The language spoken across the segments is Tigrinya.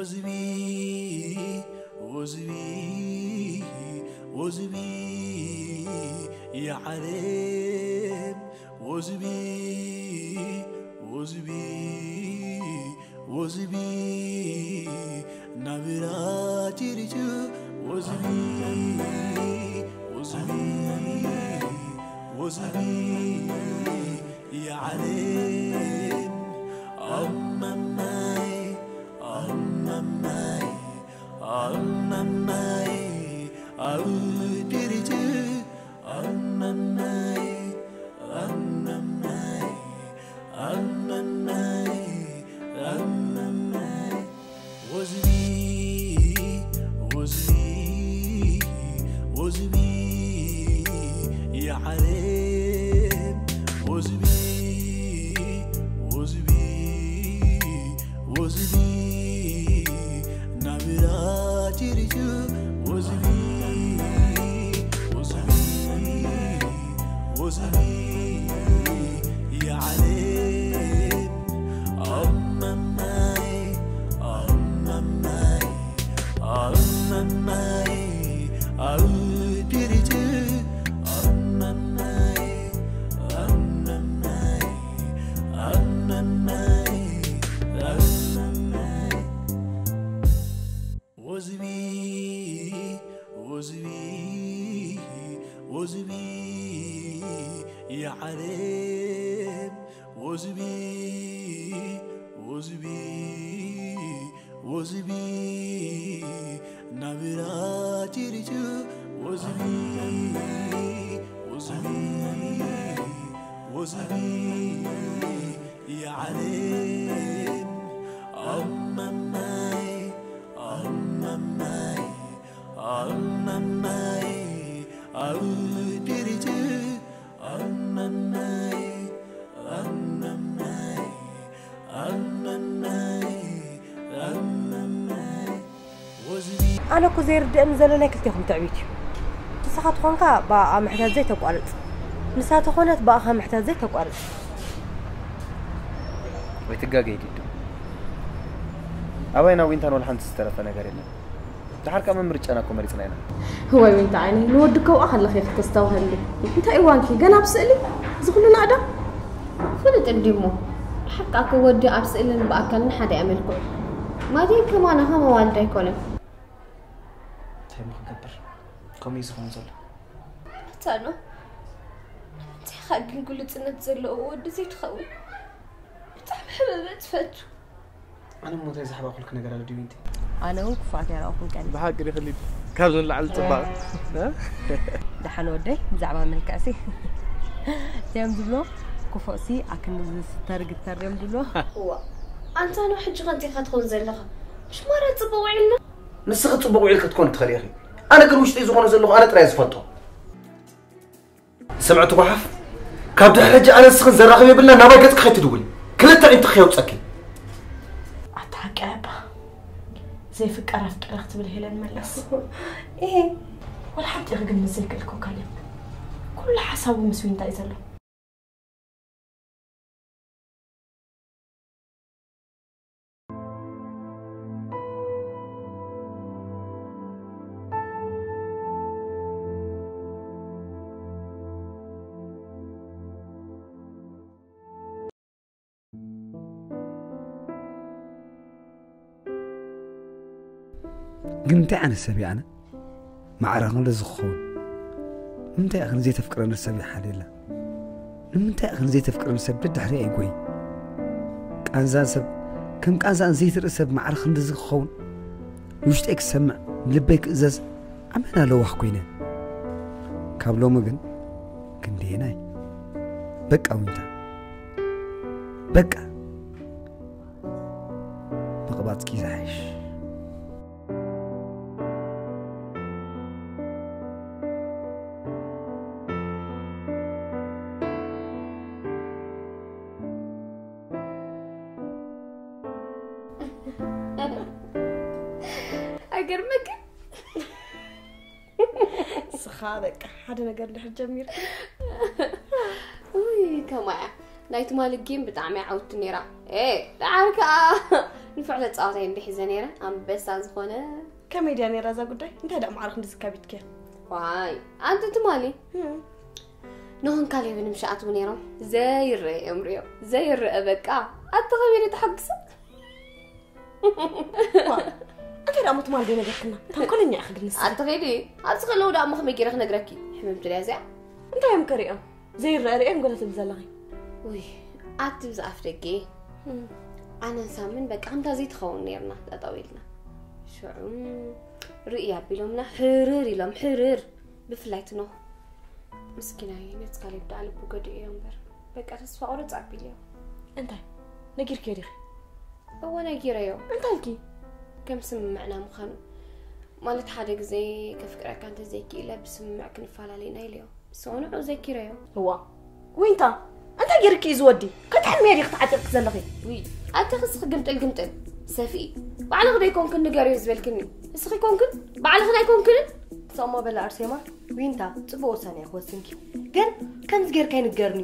ወዝቢ ወዝቢ ወዝቢ የዓለም ወዝቢ ወዝቢ ወዝቢ ናብራ ቲሪቱ ወዝቢ ወዝቢ ወዝቢ የዓለም ኣማማይ ኣማማይ ኣማማይ ኣብ ቲሪቱ ኣማማይ ኣማማይ ኣማማይ ኣማማይ ወዝቢ ወዝቢ ወዝቢ የዓለም ወዝቢ ወዝቢ ወዝቢ ናብራ ቲሪቱ ወዝቢ ወዝቢ ወዝቢ የዓለም ኣማማይ ኣማማይ ኣማማይ ኣብ ቲሪቱ ኣማማይ ኣማማይ ኣማማይ ኣማማይ ወዝቢ ወዝቢ ወዝቢ የዓለም ወዝቢ ወዝቢ ወዝቢ ናብራ ቲሪቱ ወዝቢ ወዝቢ ወዝቢ የዓለም ኣማማይ ኣማማይ ኣማማይ ኣብ ቲሪቱ ኣማማይ ኣማማይ ኣማማይ ኣማማይ ወዝቢ ኣነ እኮ ዘይርድእኒ ዘሎ ናይ ክልቴኹም ትዕቢት እዩ። ንስኻ ተኾንካ ብኣኣ ምሕታት ዘይተቋርጽ፣ ንሳ ተኾነት ብኣኻ ምሕታት ዘይተቋርጽ። ኣይትጋገይ ዲዱ። ኣባይና ዊንታን ወላ ሓንቲ ዝተረፈ ነገር የለን። ድሓር ከኣ መምርጫና እኮ መሪጽና ኢና። እዋይ ዊንታ ዓይነይ፣ ንወዲ ከውኣ ከለኺ ኢኺ ተስተብህሊ። እንታይ እዋንኪ? ገና ኣብ ስእሊ? እዚ ኩሉ ናእዳ? ፍሉጥ እንድዩ እሞ። ብሓቂ ኣኮ ወዲ ኣብ ስእልን ብኣካልን ሓደ እያ መልክዑ። ማዲ ከማና ከም ኣዋልድ ኣይኮነን። እንታይ እሞ ክንገብር? ከምኡ እዩ ዝኾን ዘሎ። ሩታኖ፣ ንምንታይ ኢኻ ግን ግሉጽነት ዘለዎ ወዲ ዘይትኸውን? ብጣዕሚ ሕበበ ትፈቱ። ኣነ እሞ እንታይ ዝሓባእኩልኪ ነገር ኣሎ ድዩ ዊንቲ? ኣነ እውን ክፉኣት ኣይረኣኹን ቀኒ። ብሓቂ ዲኺ ሊዱ? ካብዚ ንላዕሊ ጽባቐ? እ? ደሓን ወደይ፣ ብዛዕባ መልክዕሲ እንታይ እዮም ዝብሎ? ክፉእሲ ኣክንዲ ዝስተር ግተር እዮም ዝብሎ። እዋ፣ ኣንታ ነው ሕጂ ከ እንታይ ኢኻ ትኸውን ዘለኻ? ምሽ ማራ ጽቡቕ ውዒልና? ንስኺ ጽቡቕ ውዒል ክትኮን ትኽእሊ ኢኺ። ኣነ ግን ውሽጠይ ዝኾነ ዘለኹ ኣነ ጥራይ ዝፈልጦ። ስምዕቲ ጓሓፍ፣ ካብ ድሕሪ ሕጂ ኣነ ንስኽን ዘራኽብ የብልና፣ ናባይ ገጽኪ ከይትድውሊ። ክልተ ዒንትኺ ከየውጸኪ። ኣታ ሓቂ ኣባ፣ ዘይፍቀር ኣፍቂረ ክትብል ሄለን መለስ። እሄ፣ ወላ ሓንቲ ኢኺ ግን ምስ ዘይክእልኮ ካሌብ። ኩሉ ሓሳቡ ምስ ዊንታ እዩ ዘሎ። ግን እንታይ ዓይነት ሰብ እየ ኣነ? ማዕረ ክንድዚ ክኸውን? ንምንታይ ኢኺ ንዘይተፍቅረኒ ሰብ ይሓልየላ? ንምንታይ ኢኺ ንዘይተፍቅረኒ ሰብ ደድሕሪኣ ይጎይ? ቃንዛን ሰብ ከም ቃንዛን ዘይትርኢ ሰብ ማዕረ ክንድዚ ክኸውን? ንውሽጠይ ክሰምዕ፣ ንልበይ ክእዘዝ፣ ኣመና ለዋህ ኮይነ። ካብ ሎሚ ግን ክንደየናይ? በቃ ዊንታ። በቃ። ምቕባጽኪ ዝሓይሽ። ኣይገርመክን? ስኻ በቃ ሓደ ነገር ድሕር ጀሚር። ውይ ከማያ ናይ ትማሊ ጌም ብጣዕሚ ዓውቲ ነይራ። ኤ ደዓር ከኣ ንፍዕ ተጻዋታይ እንዲ ሒዘ ነይረ ኣንበሳ ዝኾነ። ከመይ ድያ ነይራ እዛ ጉዳይ? እንታይ ደኣ ማዕረ ክንዲ ዝካቢትክያ? ዋይ ኣንቲ ትማሊ ንኹን ካሌብን ምሻኣት እውን ነይሮም ዘይረአ እዮም ሪኦም ዘይረአ በቃ ኣቲ ከመይ ተሓግሰ እንታይ ደኣ ሞ ትማል ደነገርክና ተንኮለኛ ኢኺ ግን ንስኺ። ኣቲ ኸይዲ ኣብዚ ከለዉ ደኣ እሞ ከመይ ገይረ ክነግረኪ ሕምምቲ ድያ እዚኣ እንታይ እዮም ከሪኦም ዘይረአ ሪኦም ገለ ትብል ዘለኺ። ውይ ኣቲ ብዚ ኣፍ ደገ ኣነን ሳምን በቃ ከምታ ዘይትኸውን ነይርና ጠጠው ኢልና ሽዑ ርኢ ኣቢሎምና ሕርር ኢሎም ሕርር ብፍላይ ትኖ ምስኪናይ ነቲ ካሌብ ደኣ ልቡ ገዲኡ እዮ እምበር በቃ ተስፋ ቁርጽ ኣቢልዮ። እንታይ ነጊርክዮ ዲኺ? እወ ነጊረዮ። እንታይ ኢልኪ? ከም ስምምዕና ምዃኑ ማለት ሓደ ግዜ ከፍቅረካ እንተዘይክኢለ ብስምምዕ ክንፈላለ ኢና ኢለዮ። ንሱ ንዑ ዘኪረዮ። እዋ ዊንታ እንታይ ጌርኪ እዩ ዝወዲ? ከትሕልምዮ ዲኺ ተዓጢቕኪ ዘለኺ? ውይ ኣቲ ክስኺ ግምጥል ግምጥል ሰፍኢ ባዕልኺ ዶ ይኮንክን ንገርዮ ዝበልክኒ? እስኺ ኮንክን ባዕልኽን ኣይኮንክንን? ሰማ በላ ኣርሴማ ዊንታ ጽቡቕ ውሳኔ እያ ክወስንኪ ግን ከምዚ ጌርካ ይንገርኒ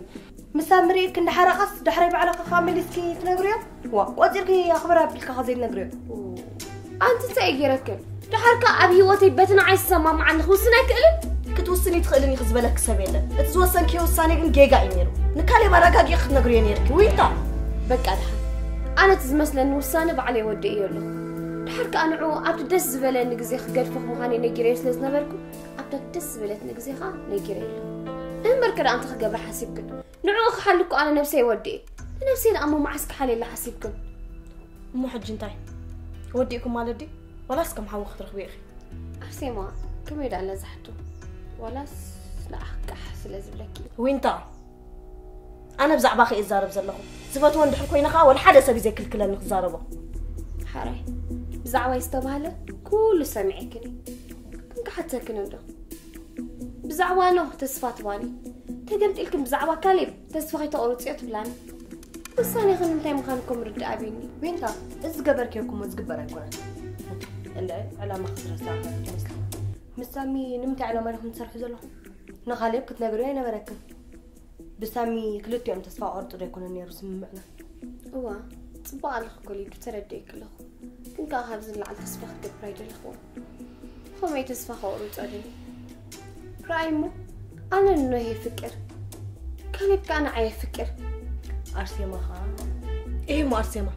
ምሳ ምርኢክ እንዳ ሓረቓስ ዳሕራይ ባዕልኻ ኸዓ መሊስኪ ትነግርዮ ዋ ቆጺርኪ ኣኽብር ኣቢልካ ኸ ዘይትነግርዮ ኣንቲ እንታይ ገይረክን ደሓር ከ ኣብ ህይወተይ በቲ ንዓይ ዝሰማምዓኒ ክውስን ኣይክእልን ክትውስኒ ትኽእልን ኢኺ ዝበለኪ ሰብ የለን እቲ ዝወሰንኪዮ ውሳኔ ግን ጌጋ እዩ ነይሩ ንካሌብ ኣረጋጊ ክትነግርዮ ነይርኪ ዊንታ በቃ ደሓን ኣነ እቲ ዝመስለኒ ውሳነ ባዕለይ ወዲእዮ ኣለኹ ደሓር ከኣ ንዕኡ ኣብቲ ደስ ዝበለኒ ግዜ ክገድፎ ምዃነይ ነጊረዮ ስለ ዝነበርኩ ኣብታ ደስ ዝበለትኒ ግዜ ኸዓ ነጊረዮ ኣለኹ እምበር ከ ደኣ እንታይ ክገብራ ሓሲብክን ንዕኡ ክሓሊ እኮ ኣነ ነብሰይ ወዲኤ ንነብሰይ ደኣ እሞ መዓስ ክሓልየላ ሓሲብክን እሞ ሕጂ እንታይ ወዲእኩም ማለት ድዩ ዋላስ ከም ሓዊ ክትረኽብዮ ኢኺ ኣርሴማ ከመይ ደኣ ኣላ እዛ ሕቶ ዋላስ ንዓኺ ቃሕ ስለ ዝብለኪ ዊንታ ኣነ ብዛዕባኺ እየ ዝዛረብ ዘለኹ ዝፈትዎ እንድሕር ኮይነ ኸዓ ወላ ሓደ ሰብ እዩ ዘይክልክለኒ ክዛረቦ ሓራይ ብዛዕባይ ዝተባህለ ኩሉ ሰሚዐክን እየ ግን ክሓተክን እንዶ ብዛዕባ ኖህ ተስፋ ትባኒ ተገምጢልክን ብዛዕባ ካሌብ ተስፋ ከይተቑርፅዮ ትብላኒ ውሳኔኺ ንምንታይ ምዃኑ እኮ ምርዳእ ኣብዩኒ ዊንታ እዚ ዝገበርክዮ እኮ እሞ ዝግበር ኣይኮነን እንድዒ ዕላማኺ ዝረሳዕኺ ትመስሊ ምስ ሳሚ ንምንታይ ዕላማ ዲኹም ትሰርሑ ዘለኹም ንኻሌብ ክትነግርዮ ኣይነበረክን ብሳሚ ክልቲኦም ተስፋ ቆርጡ ዶ ኣይኮነን ነይሩ ስምምዕና እዋ ፅቡቅ ኣለኺ እኮ ሊዱ ተረዲኤኪ ኣለኹ ግን ከዓ ካብዚ ንላዕሊ ተስፋ ክትገብር ኣይደለኽዎን ከመይ ተስፋ ከቑርፆ ደልየ ረኣይ እሞ ኣነ ንኖህ የፍቅር ካሌብ ከዓ ንዓይ የፍቅር ኣርሴማ ከዓ እሂ እሞ ኣርሴማ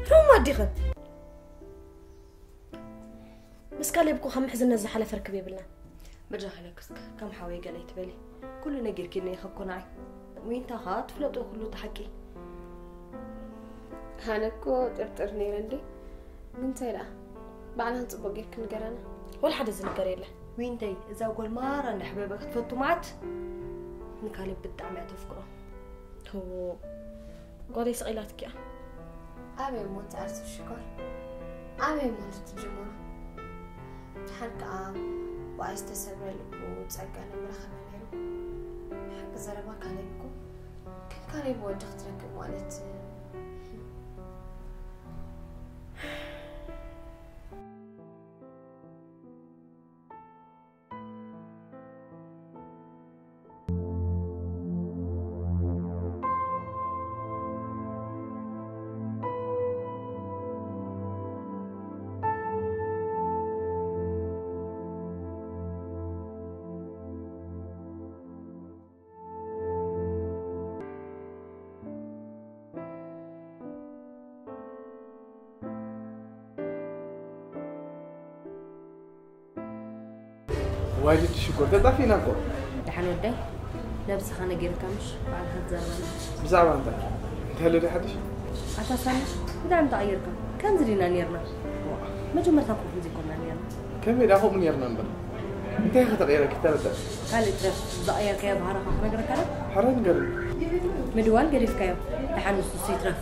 ሕሙማት ዲኽን ምስ ካሌብ እኮ ካብ ምሕዝነት ዝሓለፈ ርክብ የብልናን። በጃኺ ለክስከ ከም ሓወይ ገለ ኣይትበሊ። ኩሉ ነጊርኪኒ ኢኺ እኮ ንዓይ። ዊንታ ኸኣ ትፍለጦ ኩሉ እቲ ሓቂ። ኣነ እኮ ጥርጥር ነይረ እንዴ። እንታይ ደኣ ባዕልኽን ጽቡቕ ጌርክን ንገረና። ወላ ሓደ ዝንገር የለን። ዊንተይ እዛ ጓል ማራ እንዳሕበበ ክትፈቱ መዓት ንካሌብ ብጣዕሚ እያ ተፍቅሮ። ጓለይ ስቕ ኢላትኪ እያ። ኣበይ እሞ ትኣርሲ ሽኮር? ኣበይ እሞ ንትጅምሮ? ድሓር ከኣ ብኣይ ዝተሰብረ ልቡ ጸጋ ንምረኸበ ነይሩ። ሓቂ ዘረባ ካሌብ እኮ ከም ካሌብ ወዲ ክትረክብ ማለት ዋይ ልዲ ሽኮር ተጣፊእና እኮ። ደሓን ወደይ ነብስኻ ነጊርካ ምሽ ባዕልኻ ትዛረበና። ብዛዕባ እንታይ? እንታይ ኣሎ ድዩ ሓድሽ? ኣታ ሳሚ ብጣዕሚ ተቐይርካ። ከምዚ ዲና ኔርና? መጀመርታ እኮ ከምዚ ኣይኮንና ኔርና። ከመይ ደኣ ከምኡ ኔርና እምበር። እንታይ ኢኺ ተቐይረኪ ተረዳእ። ካልእ ትረፍ ዝቐየርካዮ ባህርኻ ክነግረካ ዶ? ሕራይ ንገርኒ። ምድዋል ገዲፍካዮ። ደሓን ንሱስ ይትረፍ።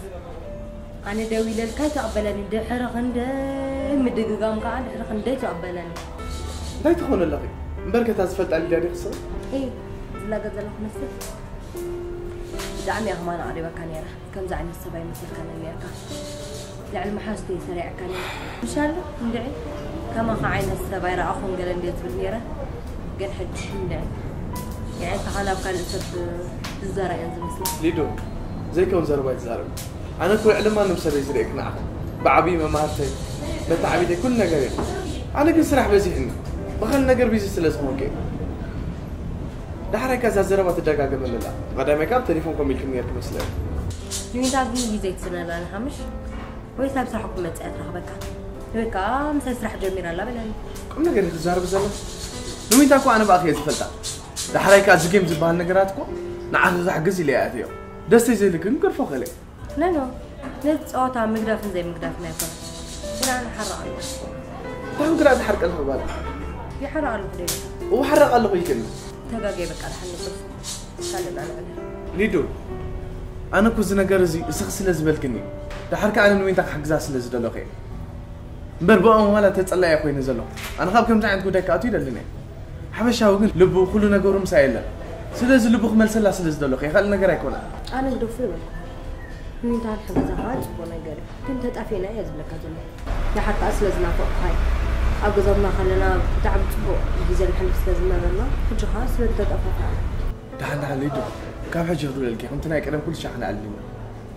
ኣነ ደዊለልካ ኣይተቐበለኒ ድሕሪ ክንደይ ምድግጋም ከዓ ድሕሪ ክንደይ ተቐበለኒ እንታይ ትኾኒ ኣለኺ እምበር ከታ ዝፈልጣ ሊድያ ዲኺ ስቕ እ ዝላገ ዘለኹ መስል ብጣዕሚ እያ ከማን ኣቕሪባካ ነይራ ከምዚ ዓይነት ሰብ ኣይመስልካን ነይርካ ልዕሊ መሓዝተይ ሰሪዕካ ነይራ ምሻሉ እንድዒ ከማኻ ዓይነት ሰብ ኣይረኣኹን ገለ እንድየ ዝብል ነይረ ግን ሕጂ እንድዒ የዕልትኻ ናብ ካልእ ሰብ ዝዛራ እየን ዝመስላ ሊዱ ዘይከውን ዘረባ ይትዛረብ ኣነ እኮ ልዕሊ ማንም ሰብ እየ ዝርእየኪ ንዓኺ ብዓብዪ መማህርተይ፣ መተዓቢተይ፣ ኩሉ ነገር እዩ። ኣነ ግን ስራሕ በዚሕኒ። ብኻል ነገር ቢዚ ስለ ዝኾንኩ እዩ። ዳሕራይ ከዛ ዘረባ ትደጋገመለላ። ብቐዳማይ ካብ ቴሌፎን ኮሚልክኒ ነርክ መስለኒ። ዩኒታ ግን ግዜ ትስነላ ንሓምሽ ወይ ሳብ ስራሕ ክትመጽእ እያ ትረኽበካ። ወይ ከዓ ምሳይ ስራሕ ጀሚራ ኣላ በለኒ። ቁም ነገር እዩ ትዛረብ ዘሎ። ንዊንታ እኮ ኣነ ብኣኺ እየ ዝፈልጣ። ዳሕራይ ከዓ እዚ ጌም ዝበሃል ነገራት እኮ ንዓኺ ክሕግዝ ኢለ እየ ኣትዮ። ደስተይ ዘይልክን ገርፎ ከለ። ነኖ፣ ነቲ ጸዋታ ምግዳፍን ዘይምግዳፍን ኣይኮነን። ግና ንሓርቕ ኣለኹ። እንታይ ግራ ትሓርቀልኺ ጓል? ይሓርቕ ኣለኹ ደዩ? እወ ሓርቕ ኣለኹ ኢልክኒ። ተጋግየ በቃ፣ ደሓን ንጽፉ። ካልእ ናልዕል። ሊዱ፣ ኣነ እኮ እዚ ነገር እዚ እስኺ ስለ ዝበልክኒ፣ ደሓር ከኣ ኣነ ንዊንታ ክሕግዛ ስለ ዝደለኹ እየ። እምበር ብኦም ማላ ተጸላኢ ኮይነ ዘለኹ። ኣነ ካብ ከምዚ ዓይነት ጉዳይ ክኣቱ ይደልን እየ። ሓበሻዊ ግን ልቡ ኩሉ ነገሩ ምሳይ የለን። ስለዚ ልቡ ክመልሰላ ስለ ዝደለኹ እየ፣ ካልእ ነገር ኣይኮነን። ኣነ ግደፎ ይበልኩ። ዊንታ ክሕግዛ ከኣ ጽቡቕ ነገር እዩ። ግን ተጣፊእና እየ ዝብለካ ዘለኹ። ደሓር ከኣ ስለ ዝናፈቕኩኻ እየ። ኣብ ገዛትና ከለና ብጣዕሚ ጽቡቕ ግዜ ነሕልፍ ስለ ዝነበርና፣ ሕጂ ከኣ ስለ ዝተጠፋፋእና። ደሓን ደሓን ሊዱ፣ ካብ ሕጂ ክድውለልኪ፣ ከምቲ ናይ ቀደም ኩሉ ሻዕ ክንኣልም ኢና።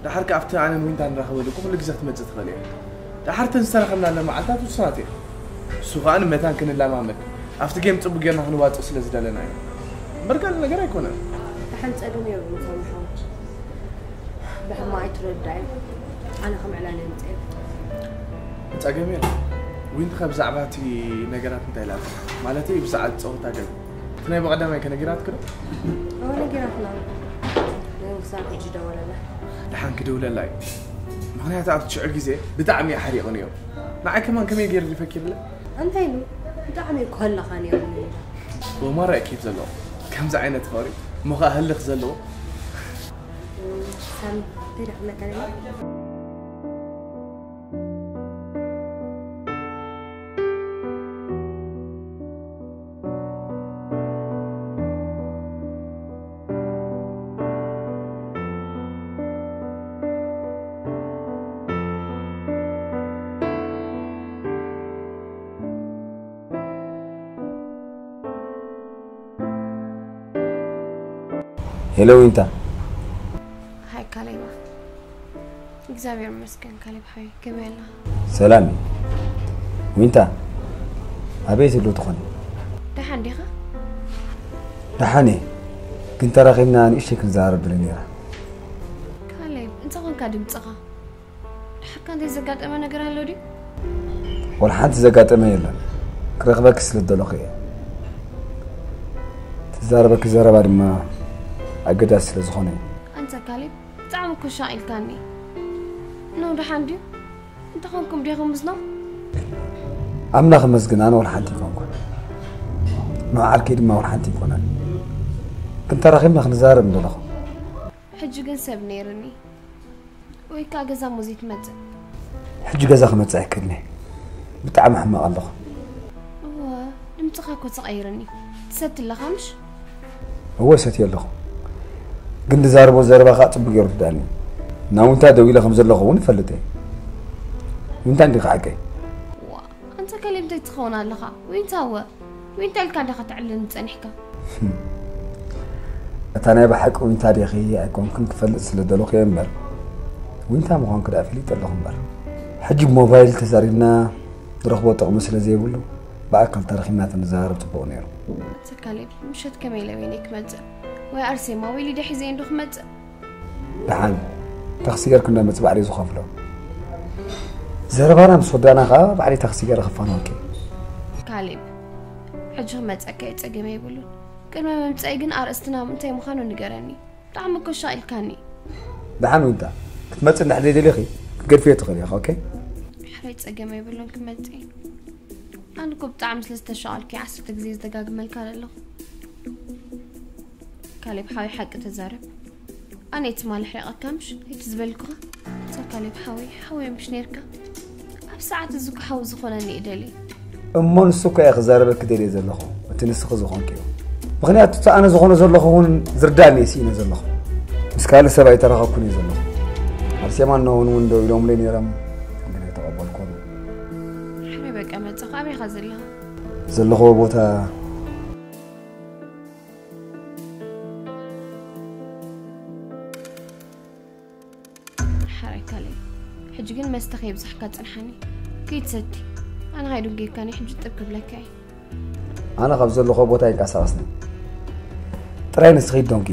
ደሓር ከኣ ኣብቲ ኣነ ንዊንታ ንራኸበሉ እኮ ኩሉ ግዜ ክትመጽእ ትኽእል እያ። ደሓር እተን ዝተራኸብናለን መዓልታት ውሱናት እየን። እሱ ከኣ ንመታን ክንለማመድ፣ ኣብቲ ጌም ጽቡቕ ጌርና ክንዋጽእ ስለ ዝደለና እዩ። እምበር ካልእ ነገር ኣይኮነን። ደሓን ጸገም የብሉን ሳሚ ሓወይ። ብሕማቕ ኣይትረዳእዮ። ኣነ ከም ዕላል እየ መጽኣዮ። ጸገም የለን። ዊንቲ ከ ብዛዕባ እቲ ነገራት እንታይ ኢላትካ? ማለተይ ብዛዕባ እቲ ጸወታ ገለ። እቲ ናይ ብቐዳማይ ከ ነጊራትኪ ዶ? እወ ነጊራትና። ግን ክሳብ ሕጂ ደወለላ። ደሓን ክድውለላ እዩ። ምኽንያቱ ኣብቲ ሽዑ ግዜ ብጣዕሚ እዩ ሓሪቑ ነይሩ። ንዓይ ከማን ከመይ ገይሩ ይፈኪርለ? እንታይ ኢሉ? ብጣዕሚ እኮ ኣለኻ ነይሩ። ወማራ እዩ ኬፍ ዘለዎ። ከምዚ ዓይነት ፍቕሪ እሞ ኸኣ ህልኽ ዘለዎ። ሳሚ፣ እንታይ ደኣ ክብለካ ነይሩ? ሄሎ ዊንታ። ሃይ ካሌባ። እግዚኣብሔር ይመስገን ካሌብ ሓወይ፣ ከመይ ኣላ? ሰላም እዩ። ዊንታ፣ ኣበይ ትህሉ ትኾኒ? ደሓን ዲኻ? ደሓን እየ፣ ግን ተራኺብና ንእሽተይ ክንዘራረብ ደልየ ነይረ። ካሌብ፣ እንታይ ኾንካ ድምፅኻ? ደሓርካ እንታይ ዘጋጠመ ነገር ኣሎ ድዩ? ወላ ሓንቲ ዘጋጠመ የለን። ክረኽበኪ ስለ ዝደለኹ እየ። ትዛረበኪ ዘረባ ድማ ኣገዳሲ ስለ ዝኾነ እዩ። ኣንታ ካሌብ፣ ብጣዕሚ እኮ ሻቒልካኒ። ኖ፣ ደሓን ድዩ? እንተኾንኩም ዲኹም ምስኖ? ኣምላኽ ይመስገን፣ ኣነ ወላ ሓንቲ ኣይኮንኩን። ንባዕልኪ ድማ ወላ ሓንቲ ኣይኮነን። ግን ተራኺብና ክንዛረብ ምደለኹ። ሕጂ ግን ሰብ ነይርኒ። ወይ ከኣ ገዛ ሙዚ ትመጽእ። ሕጂ ገዛ ክመጽእ ኣይክእልን እየ። ብጣዕሚ ሕማቕ ኣለኹ። እወ፣ ድምጽኻ እኮ ተቐይርኒ። ትሰቲ ኣለኻ ምሽ? እወ፣ ሰትየ ኣለኹ። ግን ዝዛረቦ ዘረባ ከኣ ጽቡቕ ገይሩ ይርድኣኒ። ናብ ዊንታ ደዊለ ከም ዘለኹ እውን እፈልጥ እየ። ዊንታ እንዲኻ ሓቀይ? ዋ፣ ኣንታ ካሌብ እንታይ ትኸውን ኣለኻ? ዊንታ እወ። ዊንታ ኢልካ ዲኻ ተዕልለኒ ጸኒሕካ? እታ ናይ ብሓቂ ዊንታ ዲኺ ኣይኮንክን ክፈልጥ ስለ ደለኹ እየ እምበር፣ ዊንታ ምዃንኪ ደኣ ፈሊጠ ኣለኹ እምበር። ሕጂ ብሞባይል ተዛሪብና ንረኽቦ ጥቕሚ ስለ ዘይብሉ፣ ብኣካል ተረኺብና ተንዘራረብ ጽቡቕ ነይሩ። ኣንታ ካሌብ፣ ምሸት ከመይ ኢለ በይነይ ክመጽእ? ወይ ኣርሴማ ወይ ሊድያ ሒዘየን ዶ ክመጽእ? ደሓን፣ ታክሲ ጌርኪ እንዳመጽእ ባዕለይ ዝኸፍሎ። ዘረባና ምስ ወዳእና ከኣ ባዕለይ ታክሲ ጌረ ክፋነወኪ። ካሌብ፣ ሕጂ ክመጸካ እየ፣ ጸገም የብሉን። ቅድሚ ምምጻይ ግን ኣርእስትና እንታይ ምዃኑ ንገረኒ። ብጣዕሚ እኮ ሻቒልካኒ። ደሓን ዊንታ፣ ክትመጽእ እንድሕር ዘይደሊኺ ክትገድፍዮ ትኽእሊ ኢኺ፣ ኦኬ? ሕራይ ጸገም የብሉን፣ ክመጽእ እየ። ኣነ እኮ ብጣዕሚ ስለ ዝተሻቐልኩ እየ ዓሰርተ ግዜ ዝደጋግመልካ ዘለኹ። ካሌብ ሓወይ ሓቂ ተዛረብ። ኣነ እየ ትማሊ ኣሕሪቐካ ምሽ? እቲ ዝበልኩኻ? ኣንታ ካሌብ ሓወይ፣ ሓወይ ምሽ ነርካ? ኣብ ሰዓት እዚ እኮ ሓው ዝኾነኒ እየ ደልየ። እሞ ንሱ እኮ እየ ክዛረበኪ ደልየ ዘለኹ፣ እቲ ንስኺ ዝኾንክዮ። ምኽንያቱ እቲ ኣነ ዝኾኖ ዘለኹ እውን ዝርዳእኒ እየ ስኢነ ዘለኹ። ምስ ካልእ ሰብ ኣይተራኸብኩን እየ ዘለኹ። ኣርሴማን ኖህን እውን ደው ኢሎምለይ ነይሮም፣ ግን ኣይተቐበልኩን። ሕራይ በቃ መጻኹ። ኣበይ ኢኻ ዘለኻ? ዘለኹዎ ቦታ። ሓራይ ካሌብ፣ ሕጂ ግን መስተ ከየብዛሕካ ጽንሓኒ። ከይትሰቲ። ኣነ ከይደንጎየካኒ ሕጂ ጥብ ክብለካ እየ። ኣነ ካብ ዘለኹ ቦታ ይንቀሳቐስኒ። ጥራይ ንስኺ ዶንኪ።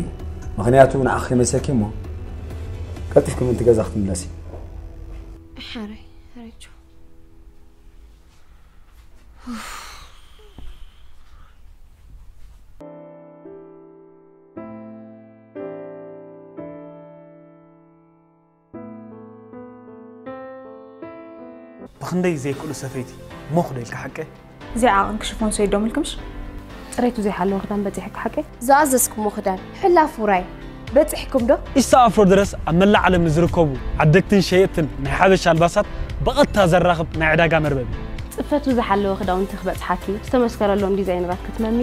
ምኽንያቱ ንዓኺ ከይመሰልኪ እሞ ቀልጢፍኪ ምእንቲ ገዛ ክትምለሲ። ሓራይ፣ ሓራይ ጆ። ብኽንደይ ዘይክእሉ ሰፈይቲ ሞኽ ዶ ኢልካ ሓቀ? እዚኣ ዓቕን ክሽፎን ሰይዶም ኢልክምሽ? ጽሬቱ ዘይሓለወ ክዳን በጺሕካ ሓቀ? ዝኣዘዝኩሞ ክዳን ሕላፍ ውራይ በጺሕኩም ዶ? ኢስታ ኣፍሮ ድረስ ኣብ መላእ ዓለም ንዝርከቡ ዓደግትን ሸየጥትን ናይ ሓበሻ ኣልባሳት ብቐጥታ ዘራኽብ ናይ ዕዳጋ መርበብ እዩ። ጽፈቱ ዝሓለወ ክዳውንቲ ክበጽሓኪ ዝተመስከረሎም ዲዛይነራት ክትመሚ።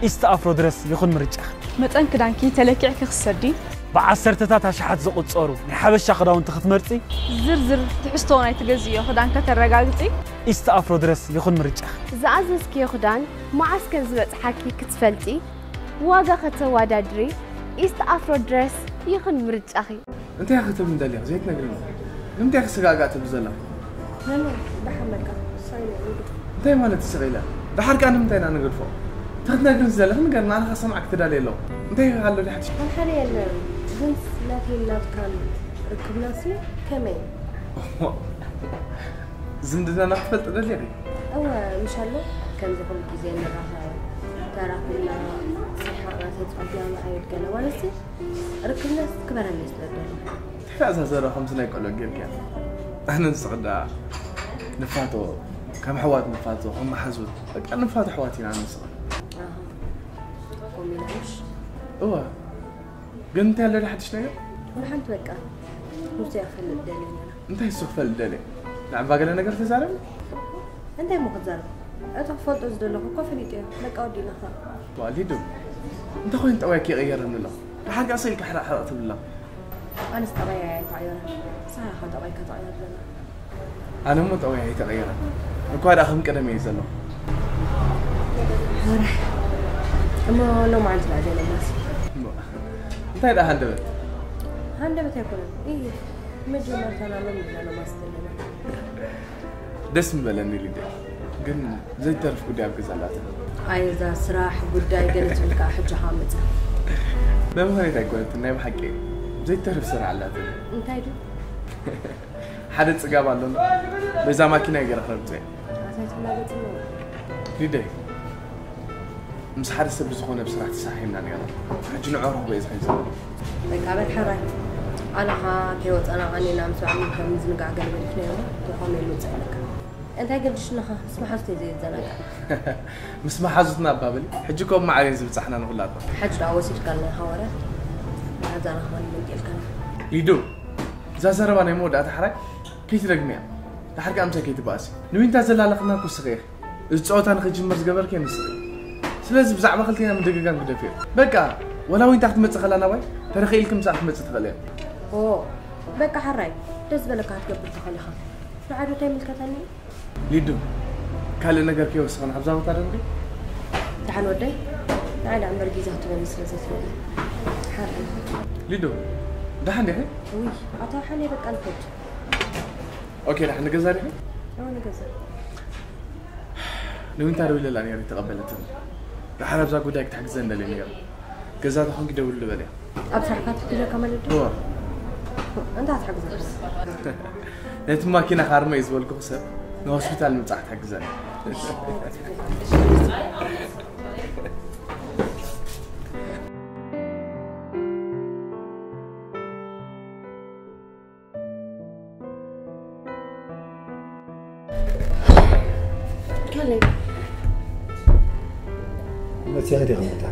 ኢስታ ኣፍሮ ድረስ ይኹን ምርጫኺ። መጠን ክዳንኪ ተለኪዕኪ ክትሰዲ። ብዓሰርተታት ኣሽሓት ዝቑጸሩ ናይ ሓበሻ ክዳውንቲ ክትመርጺ። ዝርዝር ትሕዝቶ ናይ ትገዝእዮ ክዳን ከተረጋግጺ። ኢስታ ኣፍሮ ድረስ ይኹን ምርጫኺ። ዝኣዘዝክዮ ክዳን መዓስ ከም ዝበጽሓኪ ክትፈልጢ። ዋጋ ከተወዳድሪ ኢስት ኣፍሮ ድረስ ይኹን ምርጫኺ። እንታይ ክትብሊ እንደልያ ዘይትነግርኒ? ንምንታይ ክስጋጋ ትብሊ ዘላ? መምህር ብሓመካ ሳይነ ንግድ እንታይ ማለት ስቕ ኢላ? ደሓር ከኣ ንምንታይ ኢና ንገድፎ? እንተ ክትነግርኒ ዘለኺ ንገርኒ፣ ኣነ ከሰምዓኪ ተዳልየ ኣለኹ። እንታይ ኣሎ ድሓር? ኣንሓደ የለን፣ ግን ናተይን ናትካን ርክብናሲ ከመይ? ዝምድናና ክትፈልጢ ደሊኺ? እወ፣ ምሻሎ ከምዚ ኩሉ ግዜ ንራኸብ፣ ተራኺብና፣ ሰሓቕና፣ ተጻዊትና ንኸይድ ገለ ማለትሲ ርክብናስ ክበረለይ ስለ ዝደለኹ። እንታይ ደኣ እዛ ዘረባ ከምዚ ናይ ቆልዑ ጌርክያ? ኣነ ንስኺ ደኣ ንፋቶ፣ ከም ኣሕዋት ንፋቶ፣ ከም መሓዙት፣ በቃ ንፋቶ ኣሕዋት ኢና ኣነ ንስኺ። ኣሃ፣ ከምኡ ኢልክምሽ? እወ፣ ግን እንታይ ኣሎ ድኣ ሓድሽ ነገር? ወላ ሓንቲ በቃ፣ ንሱ እያ ክፈልጥ ደልየ ነይረ። እንታይ እሱ ክፈልጥ ደልየ? ብዛዕባ ገለ ነገር ተዛረብና? እንታይ እሞ ክትዛረብ? እቲ ክፈልጦ ዝደለኹ እኮ ፈሊጠዮ። በቃ ወዲእና ኸዓ። ዋእ ሊዱ፣ እንታይ ኮይኑ ጠባይኪ ይቕየረኒ ኣሎ? ደሓር ከኣ ስቕ ኢልኪ ሕረቕሕረቕ ትብሊ ኣለኺ። ኣነስ ጠባየይ ኣይተቐየረን። ንስኻ ኢኻ ጠባይካ ተቐይር ዘላ። ኣነ እሞ ጠባየይ ኣይተቐየረን። እኳ ደኣ ከም ቀደመይ እየ ዘለኹ። ሕራይ። እሞ ሎማዓንቲ ደኣ ዘይለማሲ። እንታይ ደኣ ሃንደበት? ሃንደበት ኣይኮነን። ኢሂ፣ መጀመርታና ሎሚ ኢና ለማሲ ዘለና። ደስ ምበለኒ ሊድያ፣ ግን ዘይተርፍ ጉዳይ ኣብ ገዛ ኣላትና። ኣይ እዛ ስራሕ ጉዳይ ገለ ትብል ከኣ ሕጂ ከኣ መጻ። መምሃሪት ኣይኮነትን፣ ናይ ብሓቂ ዘይተርፍ ስራሕ ኣላትና። እንታይ ድዩ? ሓደ ጽጋብ ኣሎና፣ በዛ ማኪና እዩ ገይረ ክረግጾ እየ። ኣታ ኣይትላገጽ እሞ። ሊደይ፣ ምስ ሓደ ሰብ ብዝኾነ ብስራሕ ተሰሓሒምና ነይርና። ሕጂ ንዑ ረኽቦ እየ ዝኸይድ ዘለኹ። በቃ በል ሕራይ። ኣነ ኸኣ ከይወጸና ቀኒና ምስ ባዕሉ ከም ምዝንጋዕ ገለ ገዲፍናዮ እሞ ተኾነ ኢሉ ውጽእ በቃ። እንታይ ገድሽንኻ ምስ መሓዙተይ ዘይዘናጋዕ። ምስ መሓዙትና ኣባብሊ። ሕጂ እኮ ማዕረ እየን ዝብጻሕና ንኹላትና። ሕጂ ደኣ ወሲድካልና ኢኻ ወረ። ብሓንሳብ ንራኸበሉ መንቀልካና። ሊዱ፣ እዛ ዘረባ ናይ መወዳእታ ሕራይ ከይትደግምያ። ደሓር ከኣ ምሳይ ከይትበኣሲ። ንዊንታ ዘላለኽና እኮ እስኺ ኢኺ። እዚ ጸወታ ንኽጅመር ዝገበርክዮ ንስኺ። ስለዚ ብዛዕባ ክልቴና ምድግጋም ግደፍዮ። በቃ፣ ወላ ዊንታ ክትመጽእ ከላ ናባይ፣ ተረኺ ኢልኪ ምሳኣ ክትመጽእ ትኽእሊ እያ። ኦ፣ በቃ ሕራይ፣ ደስ ዝበለካ ክትገብር ትኽእል ኢኻ። ንዓይ ዶ እንታይ ይምልከተኒ? ሊዱ፣ ካልእ ነገር ከይወሰኽና ኣብዛ ቦታ ዶ ንርኢ? ደሓን ወደይ፣ ንዓይ ደኣ እምበር ጊዛ ክትበኒ ስለ ዘይትኽእል። ሕራይ። ሊዱ፣ ደሓን ዲኺ? ውይ፣ ኣታ ሓኔ በቃ ንኸድ። ኦኬ፣ ደሓን ንገዛ ዲኺ? እወ ንገዛ። ንዊንታ ደዊለላ ነይረ ኣይተቐበለትን። ደሓር ኣብዛ ጉዳይ ክትሕግዘኒ ደልየ ነይረ። ገዛ ተኾንኪ ደውሊ በልያ። ኣብ ስራሕካ ትሕግዘካ ማለት ዶ? እወ። እንታይ ትሕግዘካ? ነቲ ማኪና ካርመ እዩ ዝበልኩኺ ሰብ ንሆስፒታል ምብጻሕ ክትሕግዘኒ። ካሌብ። መጺኺ ዲኺ ምታ?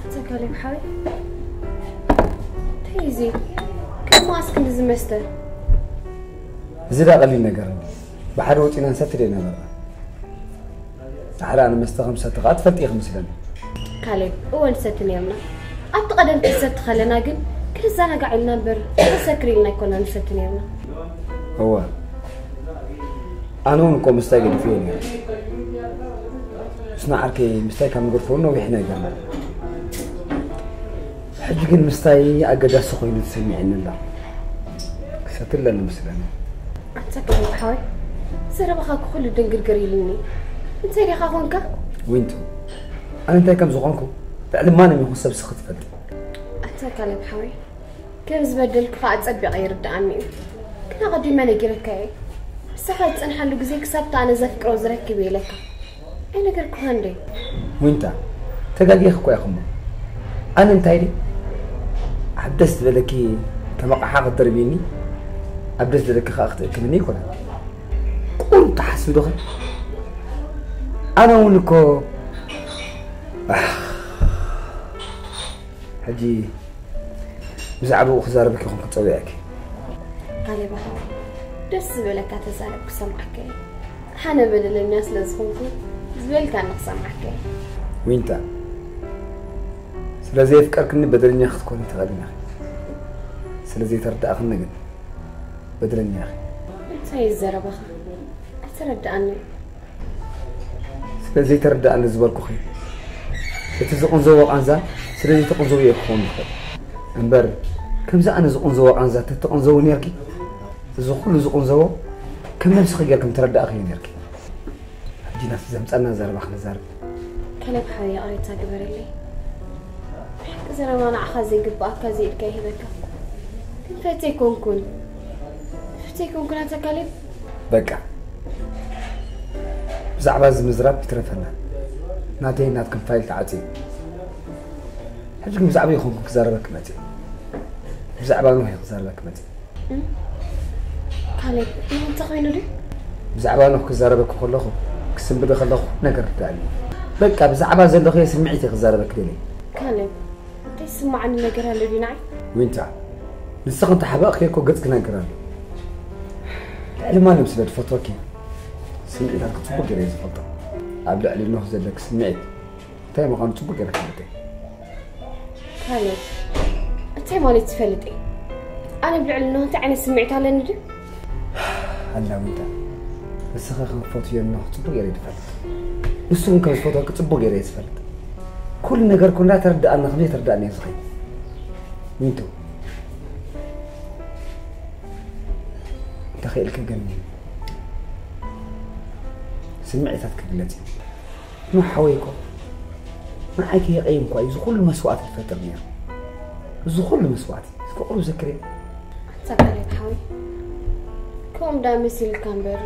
ኣንታ ካሌብ ሓወይ። እንታይ እዩ እዚ? ካብ መዓስ ክንድዚ መስተ? እዚ ደኣ ቀሊል ነገር እንድዩ። ብሓደ ወጺና ንሰቲ ዶ ኣይነበርና? ዳሕራ ኣነ መስተ ከም ዝሰቲ ከኣ ትፈልጢ ኢኺ መስለኒ። ካሌብ፣ እወ ንሰቲ ነይርና። ኣብቲ ቀደም ክንሰቲ ከለና ግን ክንዘናጋዕ ኢልና እምበር ክንሰክር ኢልና ኣይኮናን ንሰቲ ነይርና። እወ፣ ኣነ እውን እኮ ምስታይ ገዲፈዮ ነይረ። ምስና ዓርከይ ምስታይ ካብ ንገድፎ እውን ነዊሕና እዩ ገርመኒ። ሕጂ ግን ምስታይ ኣገዳሲ ኮይኑ ተሰሚዕኒ ኣሎ። ተትለኒ ምስለኒ። ኣንታ ካሌብ ሓወይ፣ ዘረባኻ ኩሉ ድንግርግር ኢሉኒ። እንታይ ዲኻ ኾንካ? ዊንቱ፣ ኣነ እንታይ ከም ዝኾንኩ ልዕሊ ማንም ይኹን ሰብ ስኺ ትፈልጢ። ኣንታ ካሌብ ሓወይ፣ ከም ዝበደልኩኻ ኣጸቢቐ ይርድኣኒ እዩ። ግን ኣቐዲመ ነጊረካ እየ። ንስኻ ዝጸንሓሉ ግዜ ክሳብቲ ኣነ ዘፍቅሮ ዝረክብ እየ ኢለካ ኣይነገርኩኻን ዶ? ዊንታ፣ ተጋጊኺ እኮ ኢኺ እሞ። ኣነ እንታይ ድየ ኣብ ደስ ዝበለኪ ከም ኣቕሓ ክትድርብይኒ፣ ኣብ ደስ ዝበለኪ ከዓ ክትእክብኒ ኣይኮነን። ቁሩብ ትሓስቢ ዶ ኸ? ኣነ እውን እኮ፣ ኣሕ፣ ሕጂ ብዛዕባኡ ክዛረበኪ ኮንኩ ጸዊዐኪ። ካሌብ ሓወይ፣ ደስ ዝበለካ ተዛረብ፣ ክሰምዓካ እየ። ኣነ በደለኛ ስለ ዝኾንኩ ዝበልካኒ ክሰምዓካ እየ። ዊንታ፣ ስለ ዘየፍቀርክኒ በደለኛ ክትኮኒ ትኽእሊ ኢኺ። ስለ ዘይተረዳእኽኒ ግን በደለኛ ኢኺ። እንታይ እዩ ዘረባኻ? ኣይተረድኣኒ። ስለ ዘይተረዳእኒ ዝበልኩኺ፣ እቲ ዝቕንዘቦ ቃንዛ ስለ ዘይተቕንዘቦ እየ ክኸውን ይኽእል። እምበር ከምዚ ኣነ ዝቕንዘቦ ቃንዛ ተትቕንዘዊ ነርኪ፣ እዚ ኩሉ ዝቕንዘቦ ከም ነብስኺ ጌርኪ ምተረዳእኽዮ ነርኪ። ሕጂ ናብቲ ዘምጻና ዘረባ ክንዛረብ። ካሌብ ሓወይ፣ ይቕሬታ ግበረለይ። ብሓቂ ዘረባ ንዓኻ ዘይግብኣካ ዘይኢድካ ይህበካ። ግን ፈትየ ኣይኮንኩን። ፈትየ ኣይኮንኩን ኣታ ካሌብ። በቃ፣ ብዛዕባ እዚ ምዝራብ ይትረፈና። ናተይ ናትክን ፋይል ተዓጽዩ። ሕጂ ግን ብዛዕባ ይኹንኩን ክዛረበኪ መጽእ። ብዛዕባ ኖህ እየ ክዛረበኪ መጽእ። ካሌብ፣ እንታይ ኮይኑ ድዩ? ብዛዕባ ኖህ ክዛረበኪ ከለኹ ክስንብደ ከለኹ ነገር ርዳእኒ። በቃ፣ ብዛዕባ ዘለኽዮ ስምዒት እየ ክዛረበኪ ደልየ። ካሌብ፣ እንታይ ዝስማዓኒ ነገር ኣሎ ድዩ ንዓይ? ዊንታ፣ ንስኺ እንተሓበቕኪ እኮ ገጽ ክነግር ኣሎ። ልዕሊ ማንም ስለ ዝፈትወኪ ስምዒታትኪ ጽቡቕ ገይረ እየ ዝፈልጦ። ኣብ ልዕሊ ኖህ ዘለኪ ስምዒት እንታይ ምዃኑ ጽቡቕ ገይረ እፈልጥ እየ። ካሌብ፣ እንታይ ማለት ትፈልጥ እየ? ኣነ ኣብ ልዕሊ ኖህ እንታይ ዓይነት ስምዒት ኣለኒ ድዩ? ኣላ ዊንታ፣ ንስኺ ከም ትፈትውዮ ኖህ ጽቡቕ ገይረ እየ ዝፈልጥ። ንሱ እውን ከም ዝፈትወኪ ጽቡቕ ገይረ እየ ዝፈልጥ። ኩሉ ነገር እኮ እንዳተረዳእና ከም ዘይተረዳእና እዩ ዝኸይድ። ዊንቱ፣ እንተኽኢልኪ ግን ስምዒታት ክግለጽ እዩ። ኖህ ሓወይ እኮ ንዓይ ከየቐይምኳ እዩ እዚ ኩሉ መስዋእቲ ዝፈጥር ነይሩ። እዚ ኩሉ መስዋእቲ እስከ ቁሩብ ዘክርዮ። ኣንታ ካሌብ ሓወይ፣ ከምኡ ደኣ መሲልካ እምበር፣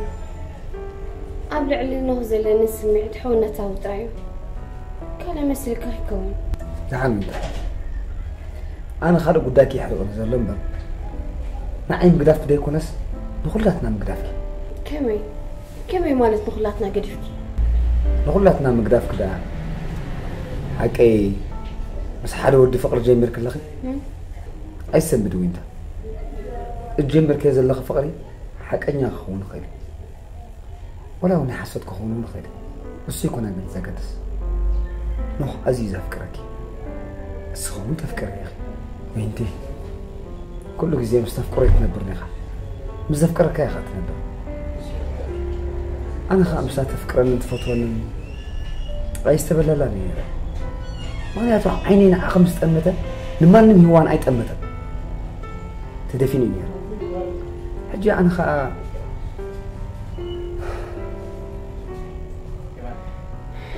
ኣብ ልዕሊ ኖህ ዘለኒ ስምዒት ሕውነታዊ ጥራይ እዩ። ካልእ መሲልካ ኣይከውን። ደሓን እንተ ኣነ ካልእ ጉዳይኪ የሕርቕኒ ዘሎ እምበር፣ ንዓይ ምግዳፍኪ ደይኮነስ ንኹላትና ምግዳፍኪ። ከመይ? ከመይ ማለት ንኹላትና ገዲፍኪ? ንኹላትና ምግዳፍኪ ደኣ ሓቀይ ምስ ሓደ ወዲ ፍቕሪ ጀሚርኪ ኣለኺ? እም? ኣይሰንብድ ዊንታ። እትጀምርክዮ ዘለኺ ፍቕሪ ሓቀኛ ክኸውን ይኽእል እዩ። ወላ እውን ናይ ሓሶት ክኸውን እውን ይኽእል እዩ። እሱ ኣይኮነን ግን ዘገድስ። ኖህ ኣዝዩ ዘፍቅረኪ። እስኺ እውን ተፍቅሪ ኢኺ። ዊንቲ፣ ኩሉ ግዜ ምስ ተፍቅሮ ኣይትነብርን ኢኻ። ምስ ዘፍቀረካ ኢኻ ትነብር። ኣነ ኸኣ ምስታ ተፍቅረንን ትፈትወንን ጥራይ ዝተበለላን እየ ነይረ። ምኽንያቱ ዓይነይ ንዓኻ ምስ ጠመተ ንማንም ሂዋን ኣይጠመተን። ተደፊኑ እዩ ነይሩ። ሕጂ ኣነ ኸኣ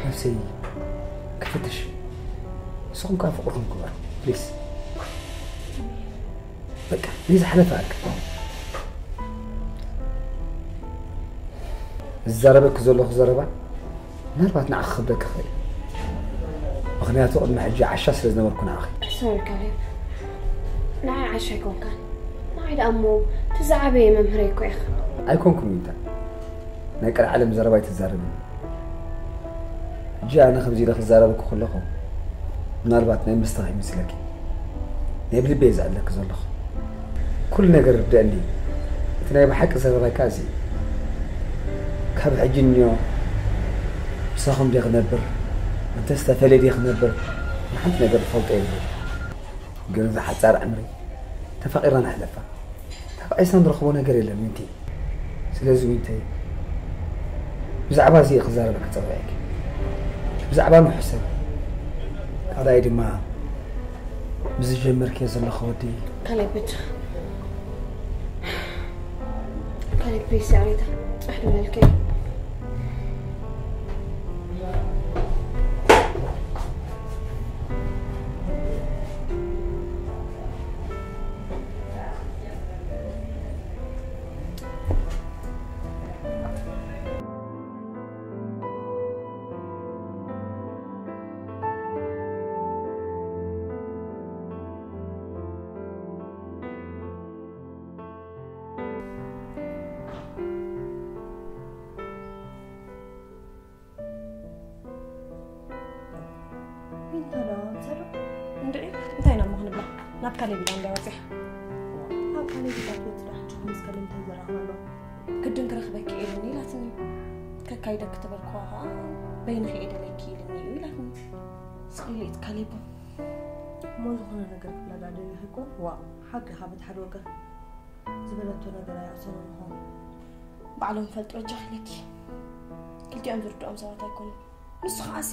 ነብሰይ ክፍትሽ። ንስኹም ከኣ ፍቕርኹም ግበሩ። ፕሊስ። በቃ፣ ናይ ዝሓለፈ ኣልካ። ዝዛረበኪ ዘለኹ ዘረባ ምናልባት ንዓኺ ክኸብደኪ ይኽእል እዩ። ምኽንያቱ ቅድሚ ሕጂ ዓሻ ስለ ዝነበርኩ ንዓኺ። ሶሪ ካሌብ። ንዓይ ዓሻ ኣይኮንካን። ንዓይ ደኣ እሞ እቲ ዝዓበየ መምህረይ እኮ ኢኻ። ኣይኮንኩን ዊንታ። ናይ ቀልዓለም ዘረባ ኣይትዛረብኒ። ሕጂ ኣነ ከምዚ ኢለ ክዛረበኪ ከለኹ ምናልባት ናይ ምስታ ይመስለኪ። ናይ ብልበይ እየ ዘዕለኪ ዘለኹ። ኩሉ ነገር ርደአኒ። እቲ ናይ ብሓቂ ዘረባይ ከኣ እዚ እዩ። ካብ ሕጂ እንዮ ምሳኹም ድየ ክነብር፣ እንተስ ተፈልየ ድየ ክነብር፣ ንሓንቲ ነገር ዝፈልጦ የብለይን። ግን እዛ ሓጻር ዕምሪ ተፋቒርና ነሕለፋ። ተባኢስና ንረኽቦ ነገር የለን ዊንቲ። ስለዚ ዊንተይ፣ ብዛዕባ እዚ እየ ክዛረበኪ ጸዊዐኪ። ብዛዕባ ኖህ ሕሰቢ። ካልኣይ ድማ፣ ምስ ዝጀመርክዮ ዘለኺ ወዲ ካልኣይ በጃኻ። ፕሊስ፣ ያሬታ፣ ጽሕ ድበልከይ። ዊንታ ዶ ኣምሰሉ? እንድዒ፣ እንታይ ኢና እሞ ክንብላ? ናብ ካሌብ ኢላ እንድያ ወፂኣ። ኣብ ካሌብ ኢላ ትወፅእ ዳ ሕጂ ምስ ካሌብ እንታይ ዘራኽባ ኣለዋ? ግድን ክረኽበኪ እየ ኢሉኒ ኢላትኒ። ከካይደኪ ተበልክዋ ኸዓ በይንኺ እየ ደልየኪ ኢሉኒ እዩ ኢላትኒ። ስቕ ኢለ እየ ትካሌቡ። እሞ ዝኾነ ነገር ክብላ ዳ ደሊኺ እኮ? ዋእ፣ ሓቂ ኢኻ በቲ ሓደ ወገን። ዝበለቶ ነገር ኣይዕሰሎን ይኸውን። ባዕሎም ይፈልጡ በጃኺ ኢለኪ። ክልቲኦም ዝርድኦም ሰባት ኣይኮኑን። ንሱ ኸዓሲ